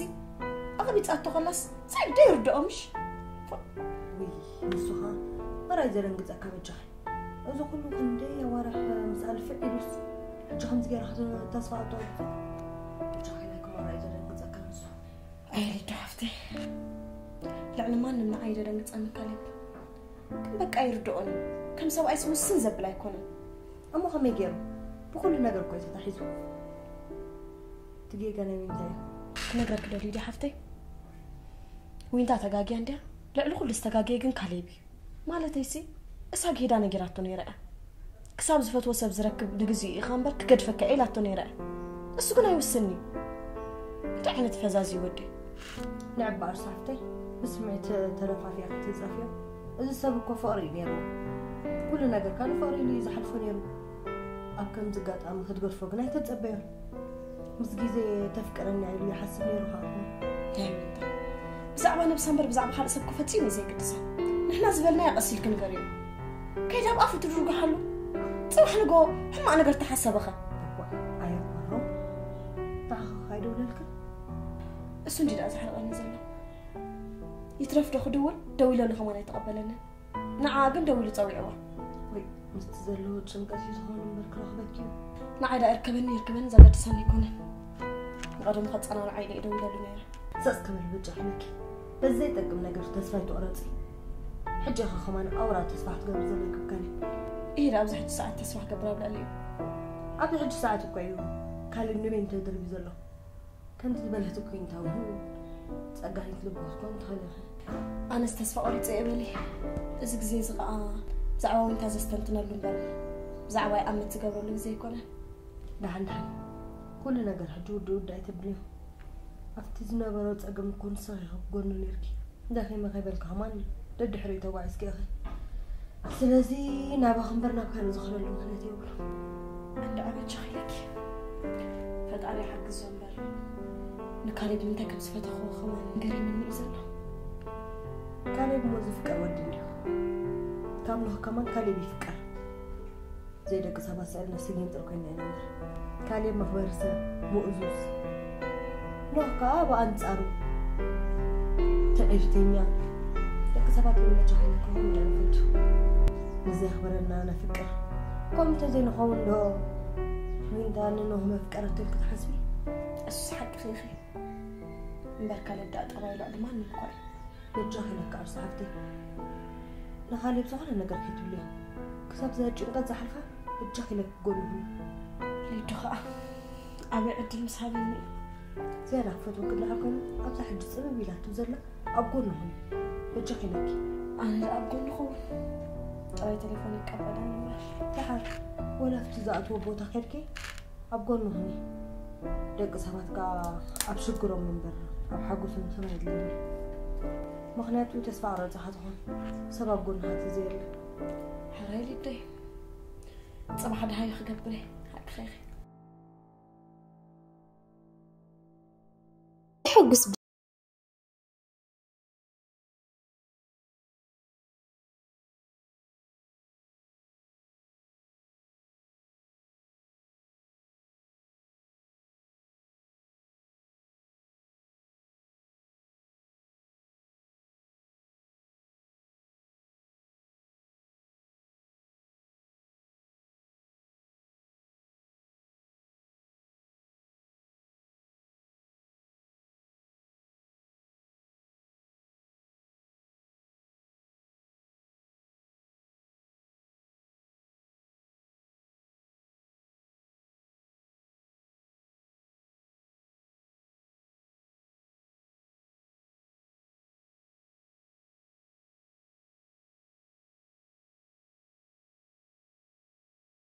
ኣቐቢጻቶ ኸላስ ሳይድ ዶ ይርድኦ ምሽ? ውይ፣ ንሱ ኸዓ መራይ ዘደንግጸካ በጃኺ። እዚ ኩሉ ክንደይ ኣዋርሕ ምስ ኣልፍዕ ኢሉስ ሕጂ ከምዚ ገይራ ክተ-፣ ተስፋ ኣትቆርጺ? በጃኺ ኢለኪ መራይ ዘደንግጸካ ንሱ። ኣይ ሪዱ ሓፍተይ፣ ልዕሊ ማንም ንዓይ ደደንግጸኒ ካሌብ። ግን በቃ ይርድኦኒ። ከም ሰብኣይስ ውስን ዘብል ኣይኮነን። እሞ ከመይ ገይሩ? ብኹሉ ነገር እኮ እዩ ተታሒዙ። እቲ ጌጋ ናይ ዊንታ እዩ። ክነግረኪ ደልዩ ድዩ ሓፍተይ? ዊንታ ተጋግያ እንድያ። ልዕሊ ኩሉ ዝተጋገየ ግን ካሌብ እዩ። ማለተይሲ፣ እሳ ጌዳ ነጊራቶ ነይራ እያ። ክሳብ ዝፈትዎ ሰብ ዝረክብ ንግዚኡ ኢኻ እምበር ክገድፈካ እየ ኢላቶ ነይራ እያ። እሱ ግን ኣይውስን እዩ። እንታይ ዓይነት ፈዛዝ እዩ ወደይ? ንዕባ እርሱ ሓፍተይ፣ ብስምዒት ተደፋፊያ ክትጻፍዮ። እዚ ሰብ እኮ ፍቕሪ እዩ ነይርዎ። ኩሉ ነገርካ ንፍቕሪ ኢሉ እዩ ዝሓልፎ ነይሩ። ኣብ ከምዚ ኣጋጣሚ ክትገድፎ ግን ኣይተጸበዮን። ምስ ግዜ ተፍቅረኒ ኢሉ ይሓስብ ነይሩ ኸዓ። እንታይ ይብል? ብዛዕባ ነብሳ እምበር ብዛዕባ ካልእ ሰብ እኮ ፈጺሙ እዩ ዘይግድሳ። ንሕና ዝበልናዮ ቀስ ኢልኪ ንገርዮ። ከይዳ ኣብ ኣፉ ትድርግሓሉ። ጽባሕ ንግሆ ሕማቕ ነገር ተሓሰበኸ? እኳ ኣየኳሮ። ንዓኻ ከ ኣይደውለልክን? እሱ እንዲ ደኣ ዘሕርቐኒ ዘሎ። ይትረፍ ዶ ክድውል፣ ደዊለሉ ከማን ኣይተቐበለንን። ንዓ ግን ደዊሉ ጸዊዕዋ። ወይ ምስቲ ዘለዎ ጭንቀት እዩ ዝኾን እምበር ክረኽበኪ እዩ። ንዓይ ደኣ ይርከበኒ ይርከበኒ ዘገድሰኒ ኣይኮነን። ንቐደሙ ከጸናንዓ ኢለ እየ ደዊለሉ ነይረ። ሰስ ክብል ብጫ ኢለኪ። በዘይጠቅም ነገር ተስፋ ኣይትቑረጺ። ሕጂ ኢኻ ከማን ኣውራ ተስፋ ክትገብሪ ዘለኪ እኮ እዩ። እየ ደኣ ኣብዚ ሕጂ ሰዓት ተስፋ ክገብር ኣብ ልዕሊ እዩ። ኣብዚ ሕጂ ሰዓት እኮ እዩ ካሊድ ንበይኑ ተድርቢ ዘሎ። ከምቲ ዝበለት እኮ ይንታ እውን ጸጋሪት ልቢ ክትኮን ትኽእል ኢኺ። ኣነስ ተስፋ ቆሪጸ እየ በሊ። እዚ ግዜ እዚ ኸኣ ብዛዕባ ዊንታ ዘስተንትነሉ እምበር ብዛዕባ ይኣመት ዝገብረሉ ግዜ ኣይኮነን። ደሓን ደሓን። ኩሉ ነገር ሕጂ ውዲ ውዲ ኣይተብልዮ። ኣብቲ ዝነበሮ ጸገም እኮ ንስኺ ኢኺ ክጎኑ ነይርኪ። ደኺመ ከይበልካ ከማን ደድሕሪኡ ተጓዒዝኪ ኢኺ። ስለዚ ናባኺ እምበር ናብ ካልእ ዝኸደሉ ምኽንያት የብሉን። እንዳ ኣበጃኺ ኢለኪ። ፈጣሪ ይሓግዞ እምበር ንካሌብ እንታይ ከም ዝፈተኽዎ ከማን ገሪምኒ እዩ ዘሎ። ካሌብ እሞ ዝፍቀር ወዲ እንድዩ። ካብ ኖህ ከማን ካሌብ ይፍቀር። ዘይደቂ ሰባት ስእልና ስጊንጥር ኮይና ኢና እምበር። ካሌብ መኽበሪ ሰብ፣ ምእዙዝ። ኖህ ከኣ ብኣንጻሩ ትዕቢተኛ። ደቂ ሰባት እውን በጃኺ ኢለኪ ከምኡ ኢና ንፈቱ። ንዘየኽብረና ነፍቅር። ከምኡ እንተዘይንኸውን ዶ ዊንታ ንኖህ መፍቀረቶ ኢልኪ ትሓስቢ? እሱስ ሓቅኺ ኢኺ። እምበር ካሌብ ደኣ ጠባዩ ልዕሊ ማንም እኳ እዩ። በጃኺ ኢለኪ ኣርሱ ሓፍተይ። ንኻሌብ ዝኾነ ነገር ከይትብልዮ። ክሳብ እዛ ጭንቀት ዝሓልፋ በጃኺ ኢለኪ ጎኑ ሁኒ። ሊዱ ኸኣ ኣበይ ዕድል ምስ ሃበኒ እዩ። ዝያዳ ክፈትወኪ እንድሕር ኮይኑ ኣብዛ ሕጂ ጽብብ ኢላቱ ዘላ ኣብ ጎኑ ሁኒ። በጃኺ ኢለኪ። ኣነ ደኣ ኣብ ጎኑ ክውን። ጥራይ ቴሌፎን ይቀበለኒ እምበር። ደሓር ወላ ኣብቲ ዝኣትዎ ቦታ ከድኪ ኣብ ጎኑ ሁኒ። ደቂ ሰባት ከኣ ኣብ ሽግሮም እምበር ኣብ ሓጎሶም ሰብ ኣየድልዮምን እዩ። ምኽንያቱ ተስፋ ኣቑረጻ ኢኻ ትኾን፣ ሰብ ኣብ ጎንኻ ተዘየለ። ሕራይ ሊደይ፣ ጽባሕ ደሃይ ክገብር እየ፣ ሓቅኺ ኢኺ። ሕጉስ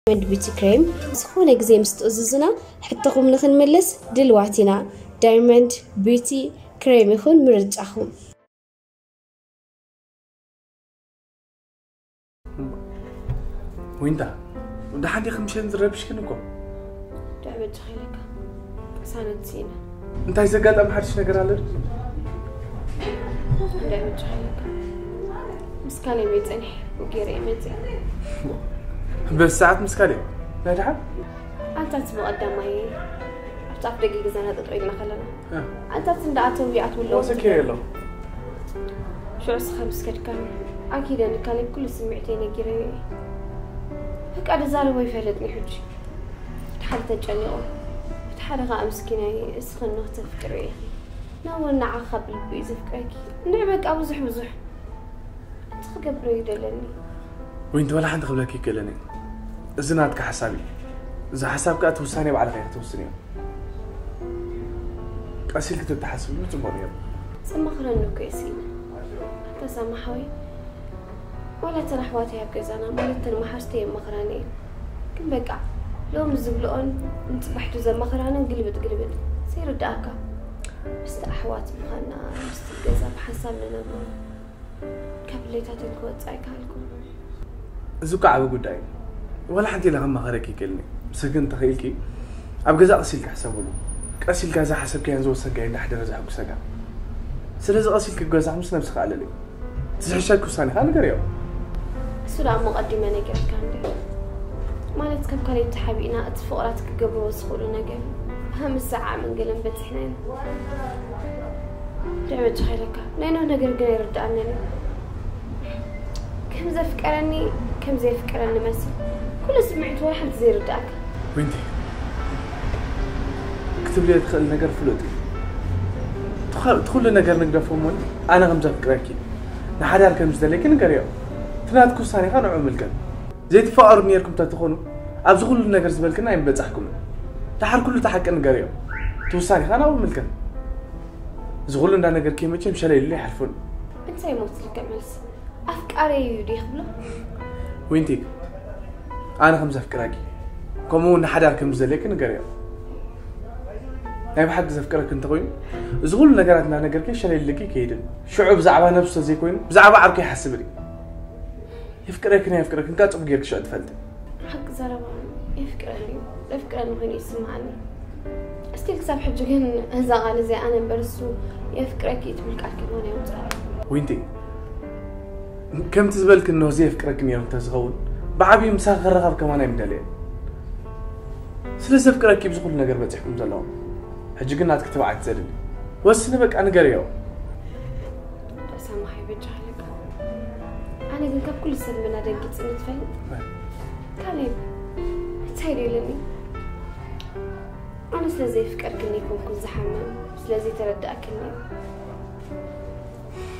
ዳይመንድ ቢቲ ክሬም ዝኾነ ግዜ ምስ ትእዝዙና ሕቶኹም ንኽንምልስ ድልዋት ኢና። ዳይመንድ ቢቲ ክሬም ይኹን ምርጫኹም። ዊንታ፣ ደሓን ዲኺ? ምሸት ዝረብሽክን እኮ። ድዕበ ጀኺለካ ቅሳነት ሲና። እንታይ ዘጋጠመ ሓድሽ ነገር ኣሎ? ድዕበ ጀኺለካ ምስ ካሌብ እየ ጸኒሐ፣ ገይረ እየ መጺአ። በዚ ሰዓት ምስ ካሌብ? ናይ ደሓን? ኣንታ እቲ ብቐዳማይ ኣብቲ ኣፍ ደገ ገዛና ጠጠው ኢልና ከለና እ። ኣንታ እቲ እንዳኣተው ይኣትውለዉ ወሰኪ የሎ። ሽዑ ስኻ ምስ ከድካ ኣኪደ ንካሌብ ኩሉ ስምዒተይ ነጊረዮ እየ። በቃ ድዛረቦ ይፈልጥኒ ሕጂ። እቲ ሓደ ተጨኒቑ፣ እቲ ሓደ ኸዓ ምስኪናይ እስኺ ንኽተፍቅርዮ ኢኺ ናብ ወናዓኻ ብልቢ እዩ ዘፍቅረኪ። እንድዒ በቃ ብዙሕ ብዙሕ እቲ ክገብሮ እዩ ደለኒ። ዊንቲ፣ ወላ ሓንቲ ክብለኪ ይክእልን እየ። እዚ ናትካ ሓሳብ እዩ። እዚ ሓሳብ ከኣ እቲ ውሳኔ ባዕልኻ ኢኻ ክትውስን እዮ። ቀስ ኢልኪ ተተሓስብሉ ጽቡቕ ነይሩ። ዝመኽረኒ እኮ እዩ ሲና። ኣታ ሳማ ሓወይ፣ ዋላ እተን ኣሕዋተይ ኣብ ገዛና ማለት እተን መሓዝተይ የመኽራኒ እየን። ግን በቃ ሎሚ ዝብልኦን ንጽባሕቱ ዘመኽራንን ግልብጥ ግልብጥ ዘይርድኣካ። ምስቲ ኣሕዋት ምዃንና ምስቲ ገዛ ብሓንሳብ ንነብሮ ካብ ድሌታተን ክወጽእ ኣይከኣልኩን። እዚ እኮ ዓቢ ጉዳይ እዩ። ወላ ሓንቲ ኢለ ከማኸረኪ ይክእልኒ። ምስግን እንተኽኢልኪ ኣብ ገዛ ቀስ ኢልኪ ሕሰብሉ። ቀስ ኢልካ ዝሓሰብካዮን ዝወሰንካዮን እንዳሕደረ ዘሐጉሰካ። ስለዚ ቀስ ኢልኪ ገዛ ምስ ነብስኻ ኣለሊ። ዝሕሸኪ ውሳኔኻ ንገርዮ። እሱ ደኣ እሞ ቀዲመ ነጊረካ እንደ ማለት ካብ ካልእ ተሓቢእና እቲ ፍቕራት ክገብርዎ ዝኽእሉ ነገር ሃምሳ ዓመት ገለን በጺሕና ኢና። ድዕበ ጀኻ ኢለካ ናይ ኖህ ነገር ግን ኣይርድኣንን እዩ። ከም ዘፍቀረኒ ከም ዘየፍቀረኒ መስል ኩሉ ስምዒት ወላ ሓንቲ ዘይርድኣካ። ዊንቲ፣ ክትብልዮ ትኽእል ነገር ፍሉጥ እዩ። ትኸ- ትኹሉ ነገር ንግደፎ እሞ ኣነ ከም ዘፍቅረኪ ንሓዳር ከም ዝደለኪ ንገርዮ። እቲ ናትኪ ውሳኔኻ ንዑ ምልከት። ዘይትፋቐሩ ነይርኩም ተትኾኑ ኣብዚ ኩሉ ነገር ዝበልክና ኣይምበጻሕኩምን። ድሓር ኩሉ እቲ ሓቂ ንገርዮ። እቲ ውሳኔኻ ናብኡ ምልከት። እዚ ኩሉ እንዳነገርኪ መቸም ሸለል ኢሉ ኣይሓልፎን። እንታይ ሞት ልክዕ መልሲ ኣፍቃረይ እዩ ዲኽ ብሎ? ዊንቲ፣ ኣነ ከም ዘፍቅረኪ ከምኡ እውን ንሓዳር ከም ዝደልየኪ ንገርዮ። ናይ ብሓቂ ዘፍቅረኪ እንተኮይኑ እዚ ኩሉ ነገራት እንዳነገርኪ ሸለል ኢልኪ ከይድን ሽዑ ብዛዕባ ነብሱ ዘይኮይኑ ብዛዕባ ዓርኩ ይሓስብን እዩ። የፍቅረኪ ናይ የፍቅረኪ እንካ ጽቡቅ ጌርኪ ሽዑ ትፈልጢ። ሓቂ ዘረባ የፍቅረኒ እዩ። ዘፍቅረኒ ኮይኑ ይስምዓኒ። እስቲል ክሳብ ሕጂ ግን እዛ ቃል እዚኣ ኣነ እምበር እሱ የፍቅረኪ እዩ ትብል ቃል ከማን ኣይወፅኣኒ። ዊንቲ፣ ከምቲ ዝበልኪ እነሆ ዘየፍቅረኪ ነይሩ እንተዝኸውን ብዓብዩ ምሳኺ ክራኸብ ከማን ኣይምደለየን። ስለ ዘፍቅረኪ እዩ እዚ ኩሉ ነገር በፂሕኩም ዘለኹም። ሕጂ ግን ናትኪ ትብዓት ዘድሊ። ወስኒ በቃ ንገርዮ። ሳማሓይ በጃ ኣለካ። ኣነ ግን ካብ ኩሉ ሰብ መና ደንጊፅኒ ትፈልጥ? ካሌብ እንታይ ደለኒ? ኣነ ስለ ዘየፍቀርክኒ ይኮንኩን ዝሓመም፣ ስለ ዘይተረዳእክኒ።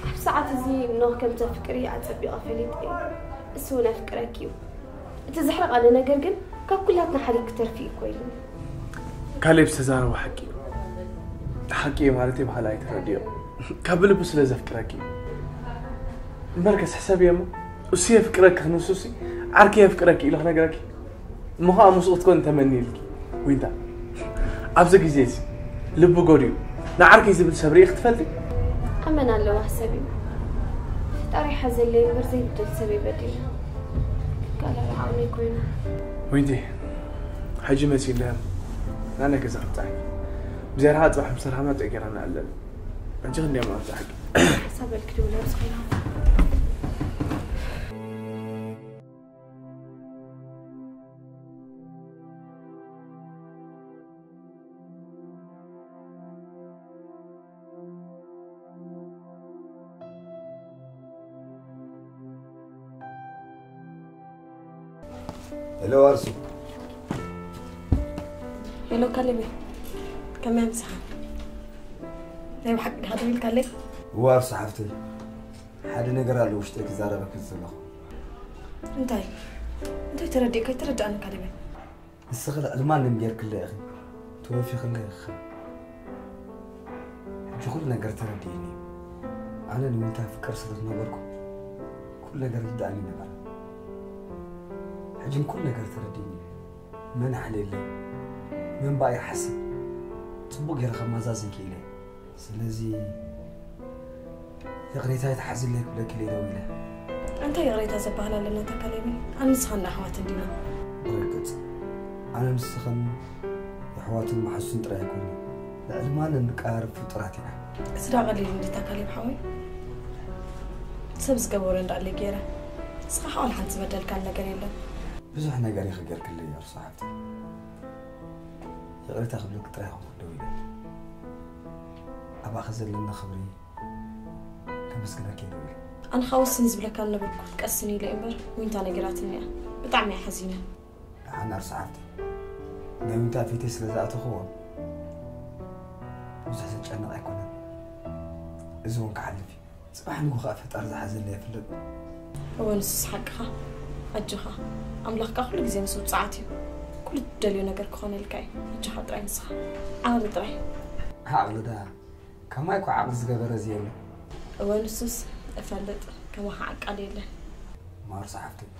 ኣብ ሰዓት እዚ ኖህ ከም ተፍቅሪ ኣጸቢቐ ፈሊጠ እየ። እሱ እውን ኣፍቅረኪ እዩ። እቲ ዘሕርቐኒ ነገር ግን ካብ ኩላትና ሓሊፍ ክተርፊ እዩ እኮ ኢሉኒ። ካሌብ ዝተዛረቦ ሓቂ እዩ። ሓቂ እዩ ማለት ብኻልእ ኣይተረድዮ። ካብ ልቡ ስለ ዘፍቅረኪ እዩ። እምበርከስ ሕሰብዮ እሞ እሱ የፍቅረኪ ክንሱ ሲ ዓርኪ የፍቅረኪ ኢሉ ክነግረኪ እሞ ኸዓ ምስኡ ክትኮን ተመኒ ኢልኪ ዊንታ። ኣብዚ ግዜ እዚ ልቢ ጎድዩ ንዓርከይ ዝብል ሰብ ርኢኺ ትፈልጢ? ኣመና ኣለዋ ሰብ እዩ። ፈጣሪ ሓዘለይ እምበር ዘይብደል ሰብ ይበድል። ካልእ ዓቕሚ ኮይና ዊንቲ፣ ሕጂ መሲ እንድያ ናነ ገዛ ክብጻሕ። ብዘይ ረሃ ጽባሕ ምሰርሃ መጥዕ ገይራ ንኣለን። ሕጂ ክንደይ መዓልቲ ሓቂ? ሓሳብ በልክ ድውላ ብዝኸይና ሄሎ ኣርሱ። ሄሎ ካሌብ፣ ከመይ ምሳኻ? ናይ ብሓቂ ዲኻ ደዊልካለይ? እዋ ኣርሱ ሓፍተይ፣ ሓደ ነገር ኣሎ ውሽጠይ ክዛረበኪ ዝደለኹ። እንታይ? እንታይ ተረዲእካ? ኣይተረዳእኒ ካሌብ። ንስኺ ልዕሊ ማንም ጌርክለይ ኢኺ፣ ተወፊኽለይ ኢኺ። ሕጂ ኩሉ ነገር ተረዲእኒ። ኣነ ንዊንታ ፍቅር ስለ ዝነበርኩ ኩሉ ነገር ይርድኣኒ ነበረ። ሕጂ ኩሉ ነገር ተረዲኒ። መን ሓልየለይ? መን ባይ ሓስብ? ጽቡቕ ገይረ ከማዛዝን ክኢለ። ስለዚ ይቕሬታ ይትሓዝለይ ክብለኪ ኢለ ደዊለ። እንታይ ይቕሬታ ዘበሃል ኣለና እታ ካሌበይ? ኣነ ንስኻን ኣሕዋት እንዲና። ብርግጽ ኣነ ንስኽን የሕዋትን መሓዙትን ጥራይ ኣይኮንና። ልዕሊ ማንም ንቀራረብ ፍጡራት ኢና። እዚ ዳ ቀሊል እንዲ እታ ካሌብ ሓወይ? ሰብ ዝገበሮ እንዳለ ገይረ። ንስኻ ሓውን ሓንቲ ዝበደልካን ነገር የለን። ብዙሕ ነገር ኢኺ ገርክለይ ኣርሱ ሓብተይ። ይቕሬታ ክብለኪ ጥራይ ኢኹ ደዊለ። ኣባኺ ዘለኒ ክብሪ ከመስግነኪ እየ ደዊለ። ኣነ ኸኣ ውስን ዝብለካ ነበርኩ። ቀስን ኢለ እምበር ዊንታ ነጊራትኒ እያ። ብጣዕሚ እየ ሓዚነ። ደሓን ኣርሱ ሓብተይ። ናይ ዊንታ ፊተይ ስለ ዝኣተኽዎ ብዙሕ ዘጨንቕ ኣይኮነን። እዚ እውን ክሓልፍ እዩ። ጽባሕ ንግሆ ከኣ ፈጣሪ ዝሓዘለይ ኣይፍለጥን። እወ፣ ንሱስ ሓቅኻ። ኣጆኻ። ኣምላኽ ከኣ ኩሉ ግዜ ምስ ውጽዓት እዩ። ኩሉ ትደልዮ ነገር ክኾነልካ እዩ። ኣጆኻ ጥራይ ንስኻ። ዓቕሊ ጥራይ። ዓቕሊ ደኣ ከማይ እኮ ዓቕሊ ዝገበረ እዚ የለን። እወ፣ ንሱስ እፈልጥ። ከማኻ ዓቃል የለን። ማርሳ ሓፍተይ፣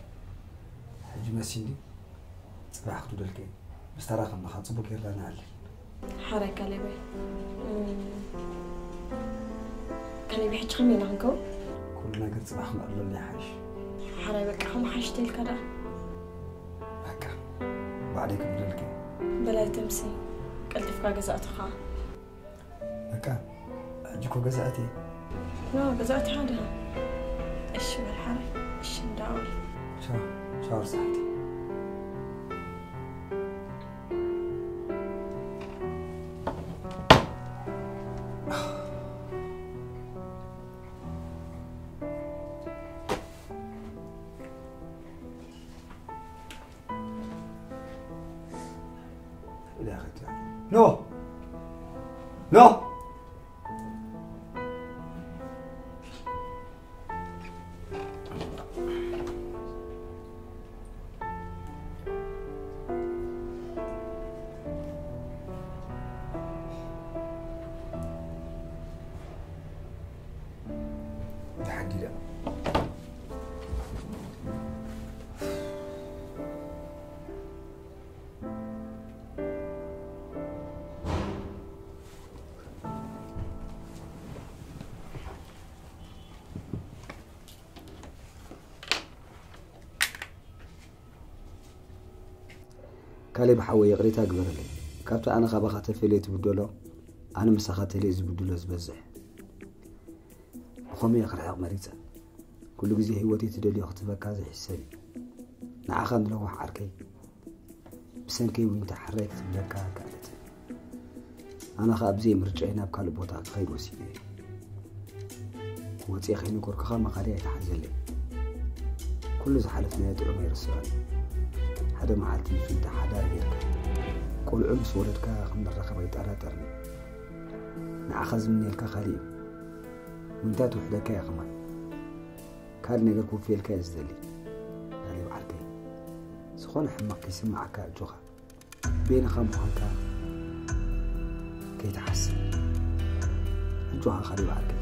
ሕጂ መሲንዲ ጽባሕ ክትውደልከ ምስ ተራኸብና ኸዓ ጽቡቕ ጌርና ንዓልል። ሓራይ ካሌበይ። እም፣ ካሌበይ፣ ሕጂ ከመይ ኢና ክንከውን? ኩሉ ነገር ጽባሕ ክንዕልለሉ ይሓይሽ። ሓራይ በቃ፣ ከምኡ ሓይሽ ተልካ ደኣ። በቃ፣ ባዕለይ ክብለልኪ። በላይ ተምሲ፣ ቀልጢፍካ ገዛ እቶ ኸዓ። በቃ፣ ሕጂ እኮ ገዛ ኣትየ። ኖ፣ ገዛ ኣትየ ደኣ። እሺ በል ሓራይ፣ እሺ እንዳበል። ቻው፣ ቻው ርሳሕቲ። ኖ! ኖ! ካሌብ ሓወይ፣ ይቕሬታ ግበረለይ። ካብቲ ኣነ ካባኻ ተፈልየ ትብደሎ፣ ኣነ ምሳኻ ተልየ ዝብድሎ ዝበዝሕ። ብኸመይ ክርሕቕ መሪጸ? ኩሉ ግዜ ህይወተይ ትደልዮ ክትህበካ ዘይሕሰብ እዩ። ንዓኻ ንለዋሕ ዓርከይ፣ ብሰንከይ ዊንታ ሕራይ ክትብለካ ከኣለት። ኣነ ኸኣ ብዘይ ምርጫይ ናብ ካልእ ቦታ ክኸይድ ወሲነ እየ። ወጺኤ ከይነገርኩኻ መኻርያ ኣይትሓዘለይ። ኩሉ ዝሓለፍናዮ ጥዑም ኣይርስዖን። ሓደ መዓልቲ ምስ ዊንታ ሓዳር ጌርካ፣ ቆልዑ ምስ ወለድካ ከም ንራኸብ ኣይጠራጠርን እየ። ንዓኻ ዝምነየልካ ካልእ እዩ። ዊንታ ትውሕደካ እያ ከማን። ካልእ ነገር ክውፍየልካ እየ ዝደሊ። ናለይ በዓልከይ። ዝኾነ ሕማቕ ከይስምዓካ ኣጆኻ። በይንኻ ምዃንካ ከይትሓስብ። ኣጆኻ ካልእ በዓልከይ።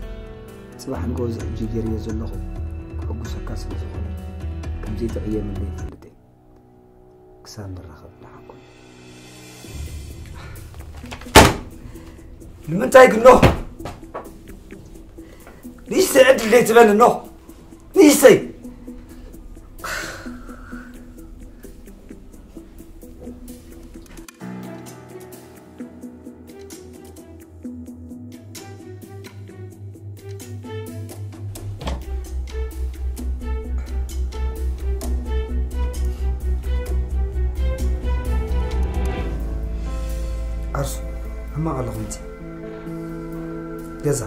ጽባሕ ንግሆ እዚ ሕጂ ገይረዮ ዘለኹ ክሕጉሰካ ስለ ዝኾነ፣ ከም ዘይትቕየመለይ ይፈልጥ እየ። ክሳብ ንራኸብ ደሓን ኩን። ንምንታይ ግን ኖህ? ንእሽተይ ዕድል ደይ ትበኒ ኖህ? ንእሽተይ። ዓርሱ፣ ሕማቕ ኣለኹም እቲ ገዛ።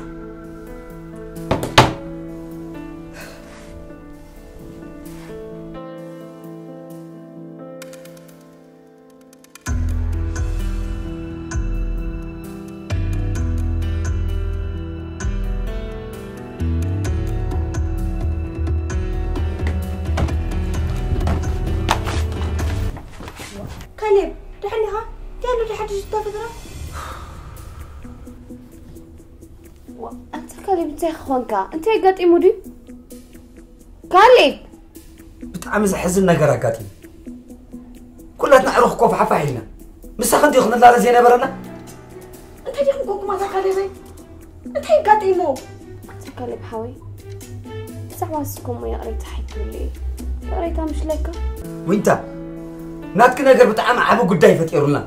ካሌብ፣ ደሓን ዲኻ? እንታይ ኣሎ ድሓድሽ ዝተፈጥረ? ዋ፣ ኣንታ ካሌብ፣ እንታይ ክኾንካ? እንታይ ኣጋጢሙ ድዩ? ካሌብ! ብጣዕሚ ዘሕዝን ነገር ኣጋጢሙ። ኩላትና ዕሩኽ ኮፍ ሓፋሕ ኢልና ምሳኺ እንዲኹ ንላለ ዘይነበረና። እንታይ ዲኹም ኮንኩም ኣታ ካሌበይ? እንታይ ኣጋጢሙ? ተካሌብ ሓወይ፣ ብዛዕባ ንሱ ከምኡ ይቕሬታ ሓይትብሉ እዩ። ይቕሬታ ምሽለካ? ዊንታ፣ ናትኪ ነገር ብጣዕሚ ዓቢ ጉዳይ ፈጢሩልና።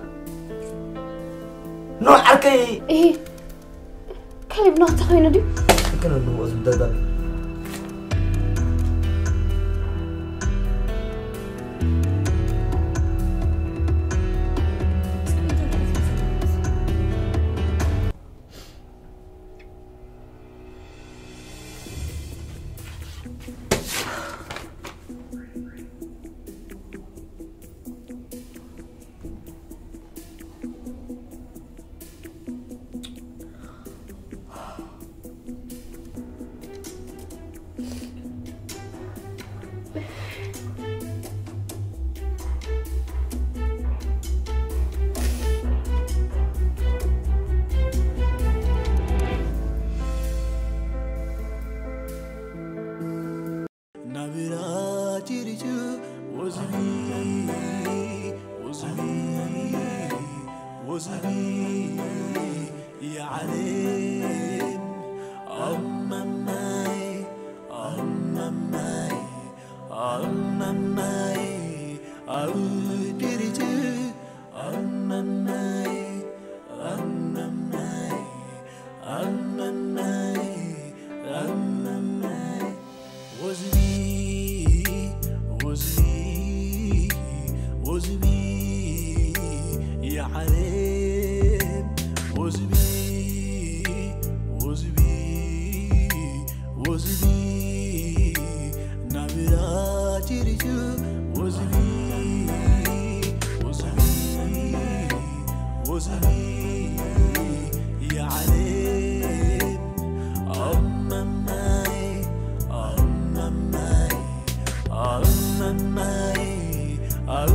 ኖ ዓርከይ። እሂ፣ ካሌብ ናታ ኮይኑ ድዩ? ክነንዎ ዝምደዳል። ናብራ ጅርጅ ወዝቢ ወዝቢ ወዝቢ የዓለም ኣማማይ ኣማማይ ኣማማይ ኣብ ድርጅ ኣማማይ ኣማማይ ኣማማይ ኣማማይ ወዝቢ ወዝቢ ወዝቢ የዓለም ወዝቢ ወዝቢ ወዝቢ ናብራ ጅርጅ ወዝቢ ወዝቢ ወዝቢ የዓለም ኣማማይ ኣማማይ ኣማማይ ኣብ